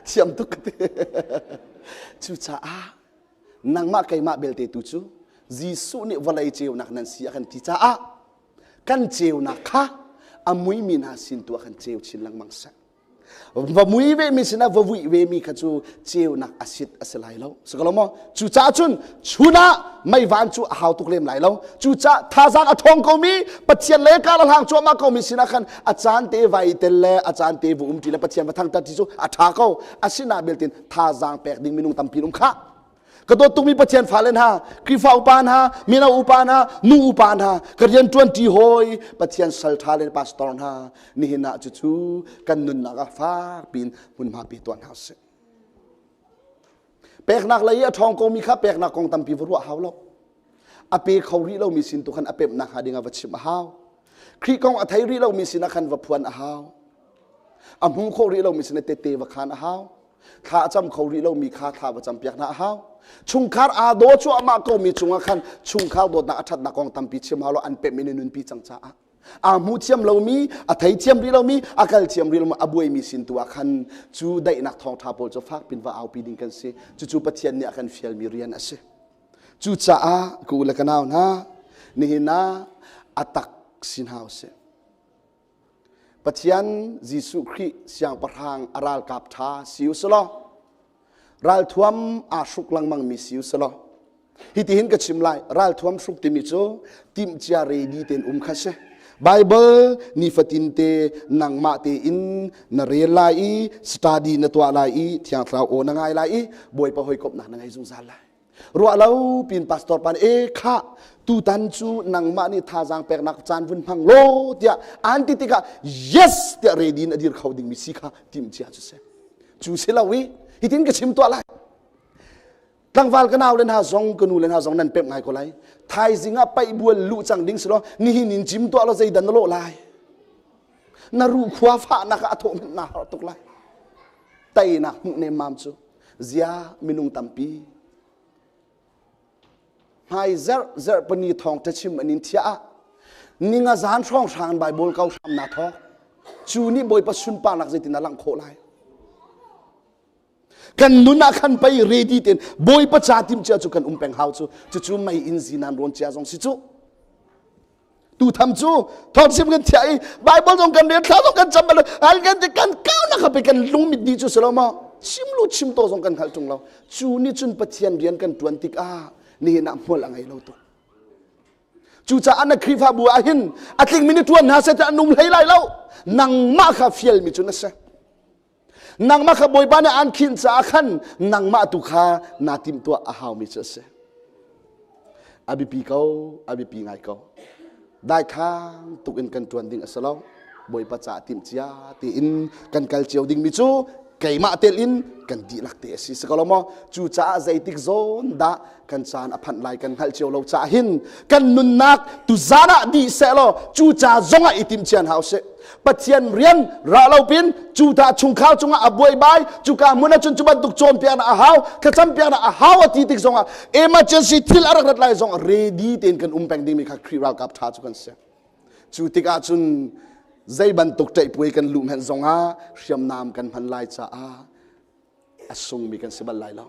S1: Thiam tuk ka ti. Cucaah nangmah keimah belte tu cu Jesuh nih vawlei ceunak nan si a kan ti caah kan ceunak kha a muimi hna sin tu ah kan ceu chin lengmang seh. Va mui ve mi sinah va vuih ve mi kha cu ceunak a sit a si lai lo. Si ko maw? Cucaah cun chun ah meivan cu a hau tuk lem lai lo. Cucaah thazaang a ṭhawng komi Pathian le kar a hlang cuahmah komi sinah khan a caan te vai tel le a caan te va um ṭi le Pathian va thangṭhat ti cu a ṭha ko. Asinain beltin thazaang pek ding minung tampi an um khah. Ka dawt tukmi Pathian fale hna, Khrihfa upa hna, mino upa hna, nu upa hna, ka rian ṭuanṭi hawi, Pathian salṭha le pastor hna, nihin ah cucu kan nunnak ah fak piin hmunhma pe tuah hna usih. Peknak lei i a ṭhawng komi kha peknak kong tampi va ruah hau lo. A pe kho rih lomi sin tu khan a pemhnak hnga ding ah va chimh a hau. Khrih kong a thei rih lomi sinah khan va phuan a hau. A hmu kho rih lomi sinah tette va khan a hau. Thla a cam kho rih lomi kha thla va campiak hna a hau. Chungkhar aa daw cuahmah komi cungah khan chungkhar dawtnak a ṭhatnak kong tampi chim hau lo an pemh in nunpi cang caah. Aa hmu thiam lomi, a thei thiam rih lomi, a kal thiam rih lomi, a buaimi sin tu ah khan cu daihnak thawngṭha pawl cu fak pin va aupi ding kan si. Cucu Pathian nih a kan fialmi rian a si. Cucaah ka u le ka nau hna, nihin ah a tak si hna usih. Pathian Jesuh Khrih siangpahrang a ralkap ṭha si u selaw ralthuam aa hruk lengmangmi si u selaw hitihin ka chim lai ralthuam hruk timi cu timhcia ready tein um kha si. Bible nifatin te nangmah tein na rel lai i study na tuah lai i Thiang Thlarau aw na ngai lai i Bawipa hawikomhnak na ngei zungzal lai. Ruah lo pin pastor pa nih e khah tutan cu nangmah nih thazaang peknak caan vun hmang law tiah an ti tikah yes tiah ready in a dir kho dingmi si kha timhcia cu si. Cu si lo i hitin ka chim tuah lai. Tlangval ka nau le hna zong ka nu le hna zong nan pemh ngai ko lai. Thaizing ah paih bual luh cang ding si law nihin in cim tuah law zeidan na lawh lai. Na ruhkhua fahnak ah a thawh hmanh naa harh tuk lai. Teinak hmuh nemmam cu zia minung tampi. Hmai zerh zerh pani thawng ṭachim an in thiah ah ninga zan hrawnghrang in Bible kau hram naa thawk. Cu nih Bawipa sunparnak zeitin a langh khawh lai. Kan nun ah khan pei ready ten Bawipa ca timhcia cu kan um peng hau cu. Cucu mei in zinan rawn cia zong si cu. Tutham cu thawngchim kan thiah i Bible zong kan rel thla zong kan cam bal an kan ti kan kau nak pe kan lungmit dih cu si lo maw chim lu chim to zong kan hngalh ṭung lo cu nih cun Pathian rian kan ṭuan tikah nihin ah hmual a ngei lo tuk cucaah na Khrihfabu ah hin a tlingmi nih ṭuan hna seh ti an um hlei lai lo nangmah kha fialmi cu na si Nangmah kha Bawipa nih aan khinh caah khan nangmah tu kha naa timhtuah a haumi cu a si. A biapi ko, a biapi ngai ko. Daithlang tuk in kan ṭuan ding a si lo. Bawipa caah timhcia tiin kan kal cio dingmi cu keimah tel in kan dihlak te a si. Si ko lo maw? Cucaah zeitik zawn dah kan caan a phanh lai kan hngalh cio lo caah hin kan nunnak tuzan ah dih seh law cu ca zong ah i timhcia hna usih. Pathian rian ra lo pin cu ta chungkhar cungah a buaibai cuka hmun ah cun cu bantuk cawnpiaknak a hau thlacampiaknak a hau a ti tik zongah emergency thil a rak rat lai zong ready tein kan um peng dingmi kha Khrih ralkap ṭha cu kan si. Cu tikah cun zei bantuk ṭaihpuai kan luh hmanh zongah hriamnam kan hman lai caah a sungmi kan si bal lai lo.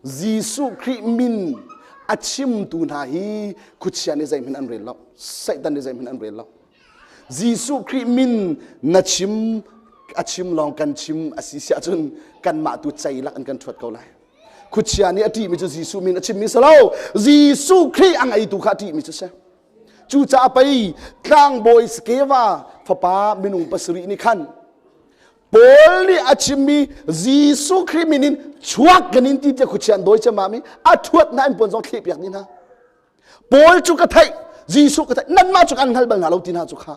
S1: Jesuh Khrih min a chimtu hna hi khuachia nih zeihmanh an rel lo. Satan nih zeihmanh an rel lo. Jesuh Khrih min na chim a chim lawng kan chim a si siah cun kanmah tu ceilak an kan ṭhuat ko lai. Khuachia nih a ṭihmi cu Jesuh min a chimmi si lo. Jesuh Khrih a ngeitu kha a ṭihmi cu si. Cucaah pei tlangbawi Skeva fapa minung pasarih nih khan Paul nih a chimmi Jesuh Khrih min in chuak kan in ti tiah khuachia an dawi ciammam i a ṭhuat hna in puan zong thlehpiak dih hna. Paul cu ka theih, Jesuh ka theih, nanmah cu kan hngal bal hna lo ti hna cu kha.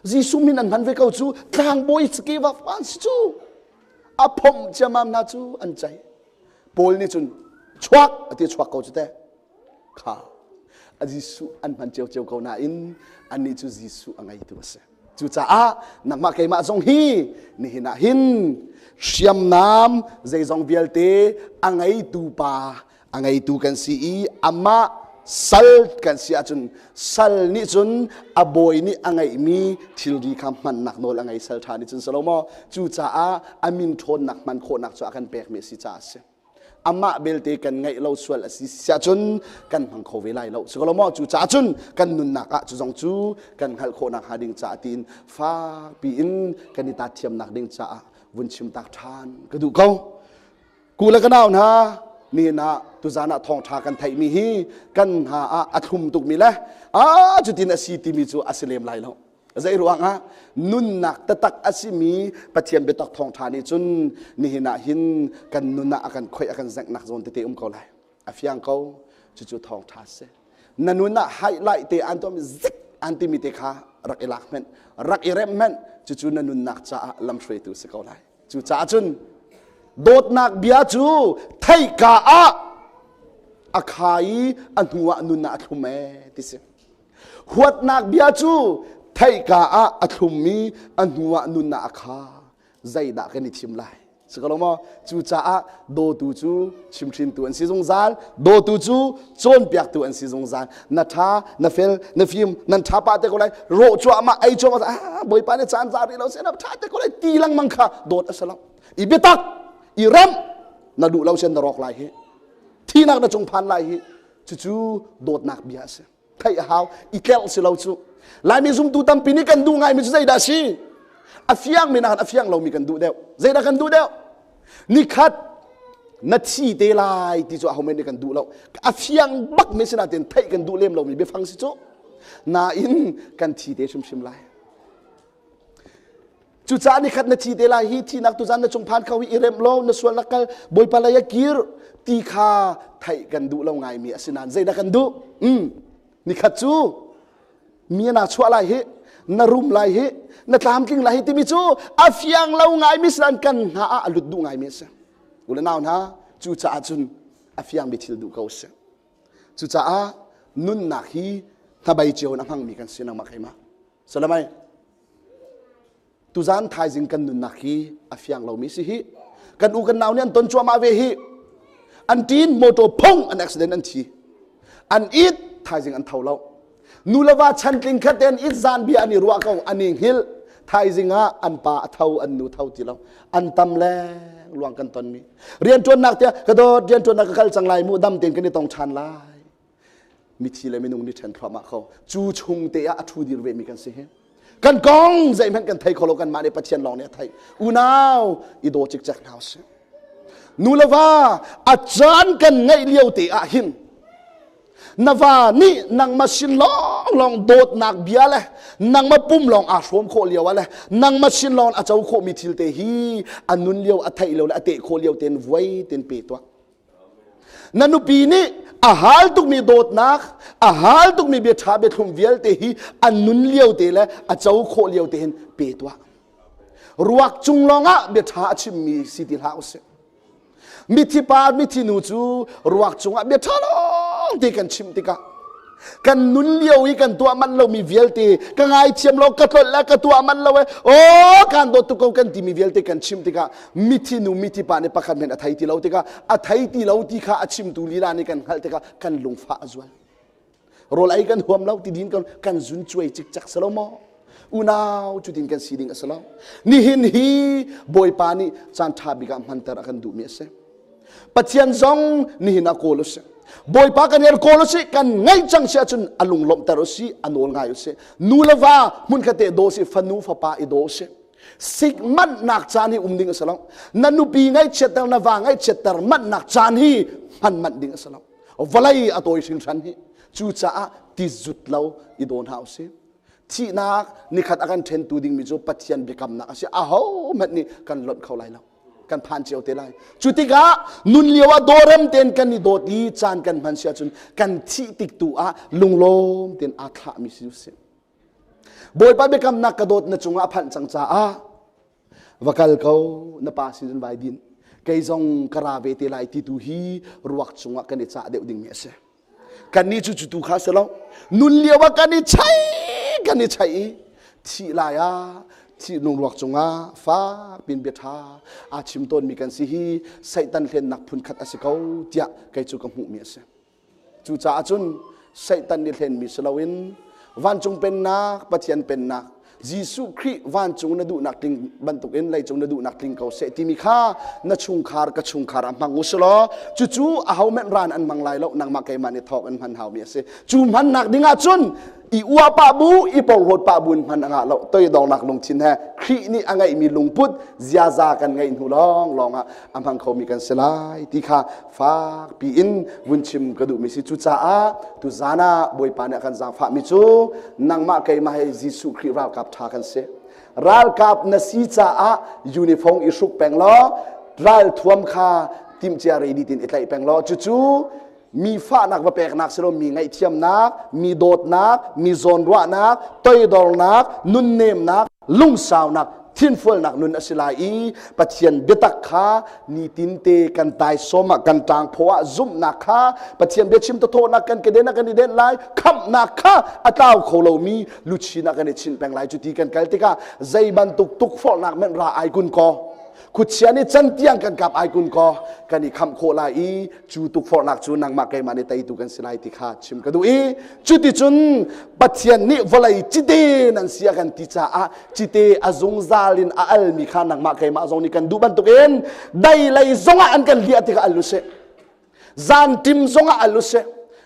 S1: Jesuh min an hman ve ko cu tlangbawi Skeva an si cu. A phomh ciammam hna cu an ceih. Paul nih cun chuak a ti chuak ko cu teh. Kha a Jesuh an hman ciocio ko nain annih cu Jesuh a ngeitu a si. Cucaah nangmah keimah zong hi nihin ah hin hriamnam zeizong vialte a ngeitu pa a ngeitu kan si i amah sal kan si ahcun sal nih cun a bawi nih a ngeihmi thilri kha hmannak nawl a ngei sal ṭha nih cun si lo maw cucaah a min ṭhawnnak hman khawhnak cu a kan pekmi a si caah a si amah belte kan ngeih lo sual a si siahcun kan hmang kho ve lai lo si ko lo maw cu caah cun kan nunnak ah cu zong cu kan hngalh khawhnak hnga ding caah tiin fakpi in kan i tat thiamnak ding caah vun chim tak ṭhan ka duh ko ku le ka nau hna nihin ah tuzan ah thawngṭha kan theihmi hi kan hna ah a thlum tukmi le a cutin a si timi cu a si lem lai lo Zei ruangah nunnak taktak a simi Pathian biatak thawngṭha nih cun nihin ah hin kan nun ah a kan khoih a kan zenghnak zawn tete um ko lai. A fiang ko. Cucu thawngṭha a si. Na nun ah highlight te an tuahmi zik an timi te kha rak i lak hmenh, rak i remh hmenh. Cucu na nunnak caah lamhruaitu si ko lai. Cucaah cun dawtnak bia cu theihka ah a kha i a hnu ah nun ah a thlum ee ti si. Huatnak bia cu theihka ah a thlummi a hnu ah nunnak a kha zeidah kan i thim lai si ko lo maw cucaah dawtu cu chimhrintu an si zungzal dawtu cu cawnpiaktu an si zungzal na ṭha na fel na fim nan ṭha pah te ko lai rawh cuahmah ei cuahmah ah bawipa nih caan za rih lo seh na ṭha te ko lai ti lengmang kha dawt a si lo i biatak i remh na duh lo sian na rawk lai hi thinak na cung phan lai hi cucu dawtnak bia a si theih a hau i tlerh si lo cu laimi zumtu tampi nih kan duh ngaimi cu zeidah a si a fiangmi nakin a fiang lomi kan duh deuh zeidah kan duh deuh nikhat na thi te lai ti cu ahohmanh nih kan duh lo a fiang bak mi sinain theih kan duh lem lomi biafang si cu. Nain kan thi te hrimhrim lai. Cucaah nikhat na thi te lai hi thinak tuzan na cung phan kho hi i remh law na sual na kal Bawipa lei ah kir ti kha theih kan duh lo ngaimi a si nain zeidah kan duh? Nikhat cu mi na chuah lai hi na rum lai hi na tlamtling lai hi timi cu a fiang lo ngaimi si nain kan hna ah a lut duh ngaimi a si. U le nau hna cucaah cun a fiangmi thil duh ko sih. Cucaah nunnak hi hnabei cio in a hmangmi kan si nangmah keimah. Salamai. Tuzan thaizing kan nunnak hi a fiang lomi si hi. Kan u kan nau nih an ton cuahmah ve hi. An ṭin motor phung an accident an thi. An it thaizing an tho lo. Nu le va chantling khat ten it zan bia an i ruah ko an i hngilh. Thaizing ah an pa a tho an nu tho ti lo. An tam le luang kan ton mi. Rianṭuannak tiah ka dawt rianṭuannak ka kal cang lai mu dam tein kan i tong ṭhan lai. Mithi le minung nih ṭhen thluahmah kho. Cu chung te ah a ṭhu dir ve mi kan si hi. Kan kong zeihmanh kan thei kho lo kanmah nih Pathian lawng nih a theih. Unau i daw cikcek hna usih. Nu le va a caan kan ngeih lio te ah hin na va nih nangmah sin lawnglawng dawtnak bia le nangmah pum lawng aa hrawm khawh lio ah le nangmah sin lawng a co khawhmi thil te hi a nun lio a theih lio le a teh khawh lio ten vuai ten pe tuah. Na nupi nih a hal tukmi dawtnak, a hal tukmi bia ṭha biathlum vialte hi a nun lio te le a co khawh lio te hin pe tuah. Ruak cung lawngah bia ṭha a chimmi si ti hlah usih. Mithi pa, mithi nu cu ruak cungah bia ṭha lawng te kan chim tikah kan nun lio i kan tuah manh lomi vialte ka ngaithiam lo ka tlolh le ka tuah manh lo e aw kan dawt tuk ko kan timi vialte kan chim tikah mithi nu mithi pa nih pakhat men a thei ti lo tikah a thei ti lo ti kha a chimtu lila nih kan hngalh tikah kan lungfah a zual rawl ei kan huam lo ti din kan kan zun cuai cikcek si lo maw unau cutin kan si ding a si lo nihin hi bawipa nih caan ṭha bik ah hmanter a kan duhmi a si Pathian zong nihin ah kawl usih. Bawipa kan er kawl usih, kan ngaih cang si ahcun a lunglawmhter usih, a nawl ngai usih. Nu le va hmunkhat te daw usih, fanu fapa i daw usih. Sik manhnak caan hi um ding a si lo. Na nupi ngaihchiatter, na va ngaihchiatter manhnak caan hi hman manh ding a si lo. Vawlei a tawi hringhran hi. Cucaah ti zut lo i daw hna usih. Thihnak nikhat a kan ṭhentu dingmi cu Pathian biakamnak a si. Ahohmanh nih kan lonh kho lai lo. Kan phan cio te lai. Cu tikah nun lio ah dawrem tein kan i dawt i caan kan hman si ahcun kan thih tik tu ah lunglawm tein aa thlahmi si usih. Bawipa biakamnak ka dawt na cungah a phanh cang caah va kal ko na pa sin in vai din kei zong ka ra ve te lai ti tu hi ruak cungah kan i cah deuh dingmi a si. Kannih cu cu tu kha si lo. Nun lio ah kan i chai kan i chai i thih lai ah thih lungruak cungah fak pin bia ṭha aa chim tawnmi kan si hi Satan hlennak phunkhat a si ko tiah kei cu ka hmuhmi a si. Cucaah cun Satan nih hlenmi si loin vancung pennak Pathian pennak Jesuh Khrih vancung na duhnak tling bantukin leicung na duhnak tling ko seh timi kha na chungkhar ka chungkhar ah hmang u law cucu aho hmanh ran an hmang lai lo nangmah keimah nih thawk in hman haumi a si cu hmannak ding ah cun i uah pah bu i porhlawt pah bu in hman a ngah lo toidornak lungthin he Khrih nih a ngeihmi lungput ziaza kan ngeih hnu lawng lawng ah a hmang khomi kan si lai ti kha fak piin vun chim ka duhmi si cucaah tuzan ah Bawipa nih a kan zaangfahmi cu nangmah keimah he Jesuh Khrih ralkap ṭha kan si ralkap na si caah uniform i hruk peng law ralthuam kha timhcia ready tin i tlaih peng law cucu mi fahnak va peknak si lo mi ngaihthiamnak mi dawtnak mi zawnruahnak toidornak nunnemnak lungsaunak thinfualnak nun a si lai i Pathian biatak kha nitinte kan taisawm ah kan ṭangphaw ah zumhnak kha Pathian biachim thawhnak kan keden ah kan i denh lai khamhnak kha a tlau kho lomi luchin ah kan i chinh peng lai cuti kan kal tikah zei bantuk tukforhnak hmanh ra ai kun kaw khuachia nih cantiang kan kap ai kun kaw kan i khamh khawh lai i cu tukforhnak cu nangmah keimah nih teitu kan si lai ti kha chim ka duh i cuticun Pathian nih vawlei cite nan si a kan ti caah cite a zungzal in a almi kha nangmah keimah zong nih kan duh bantukin dai lei zongah an kan hliah tikah al usih zantim zongah al usih.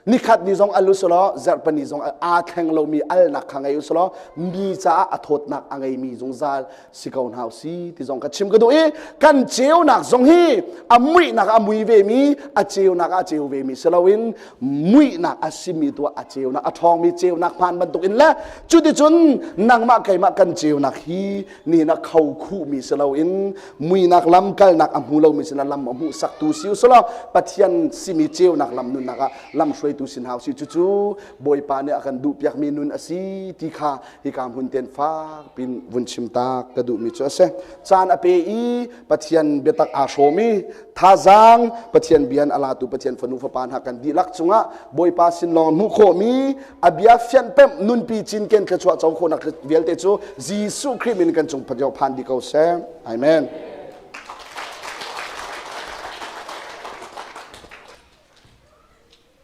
S1: Nikhat ni zong al usulaw, zarhpani zong aa thleng lomi alnak kha ngei usulaw, mi caah a thawtnak a ngeimi zungzal si ko hna usi ti zong ka chim ka duh i kan ceunak zong hi a muihnak a mui vemi, a ceunak a ceu vemi si loin muihnak a simi tu a ceunak a ṭhawngmi ceunak hmaan bantukin le cuticun nangmah keimah kan ceunak hi nihin a kho khuhmi si loin muinak lam kalnak a hmu lomi sinah lam a hmuhsaktu si usulaw Pathian simi ceunak lam nunnak ah lam hruaitu sin hau si. Cucu Bawipa nih a kan duhpiakmi nun a si ti kha hika hmun ten fak pin vun chim tak ka duhmi cu a si. Caan a pe i Pathian biatak aa hrawm i thazaang Pathian bian a latu Pathian fanu fapa hna kan dihlak cungah Bawipa sin lawng hmuh khawhmi a bia fianhpemh nunpi cinken thluachuah co khawhnak vialte cu Jesuh Khrih min kan cung phan dih ko seh. Amen.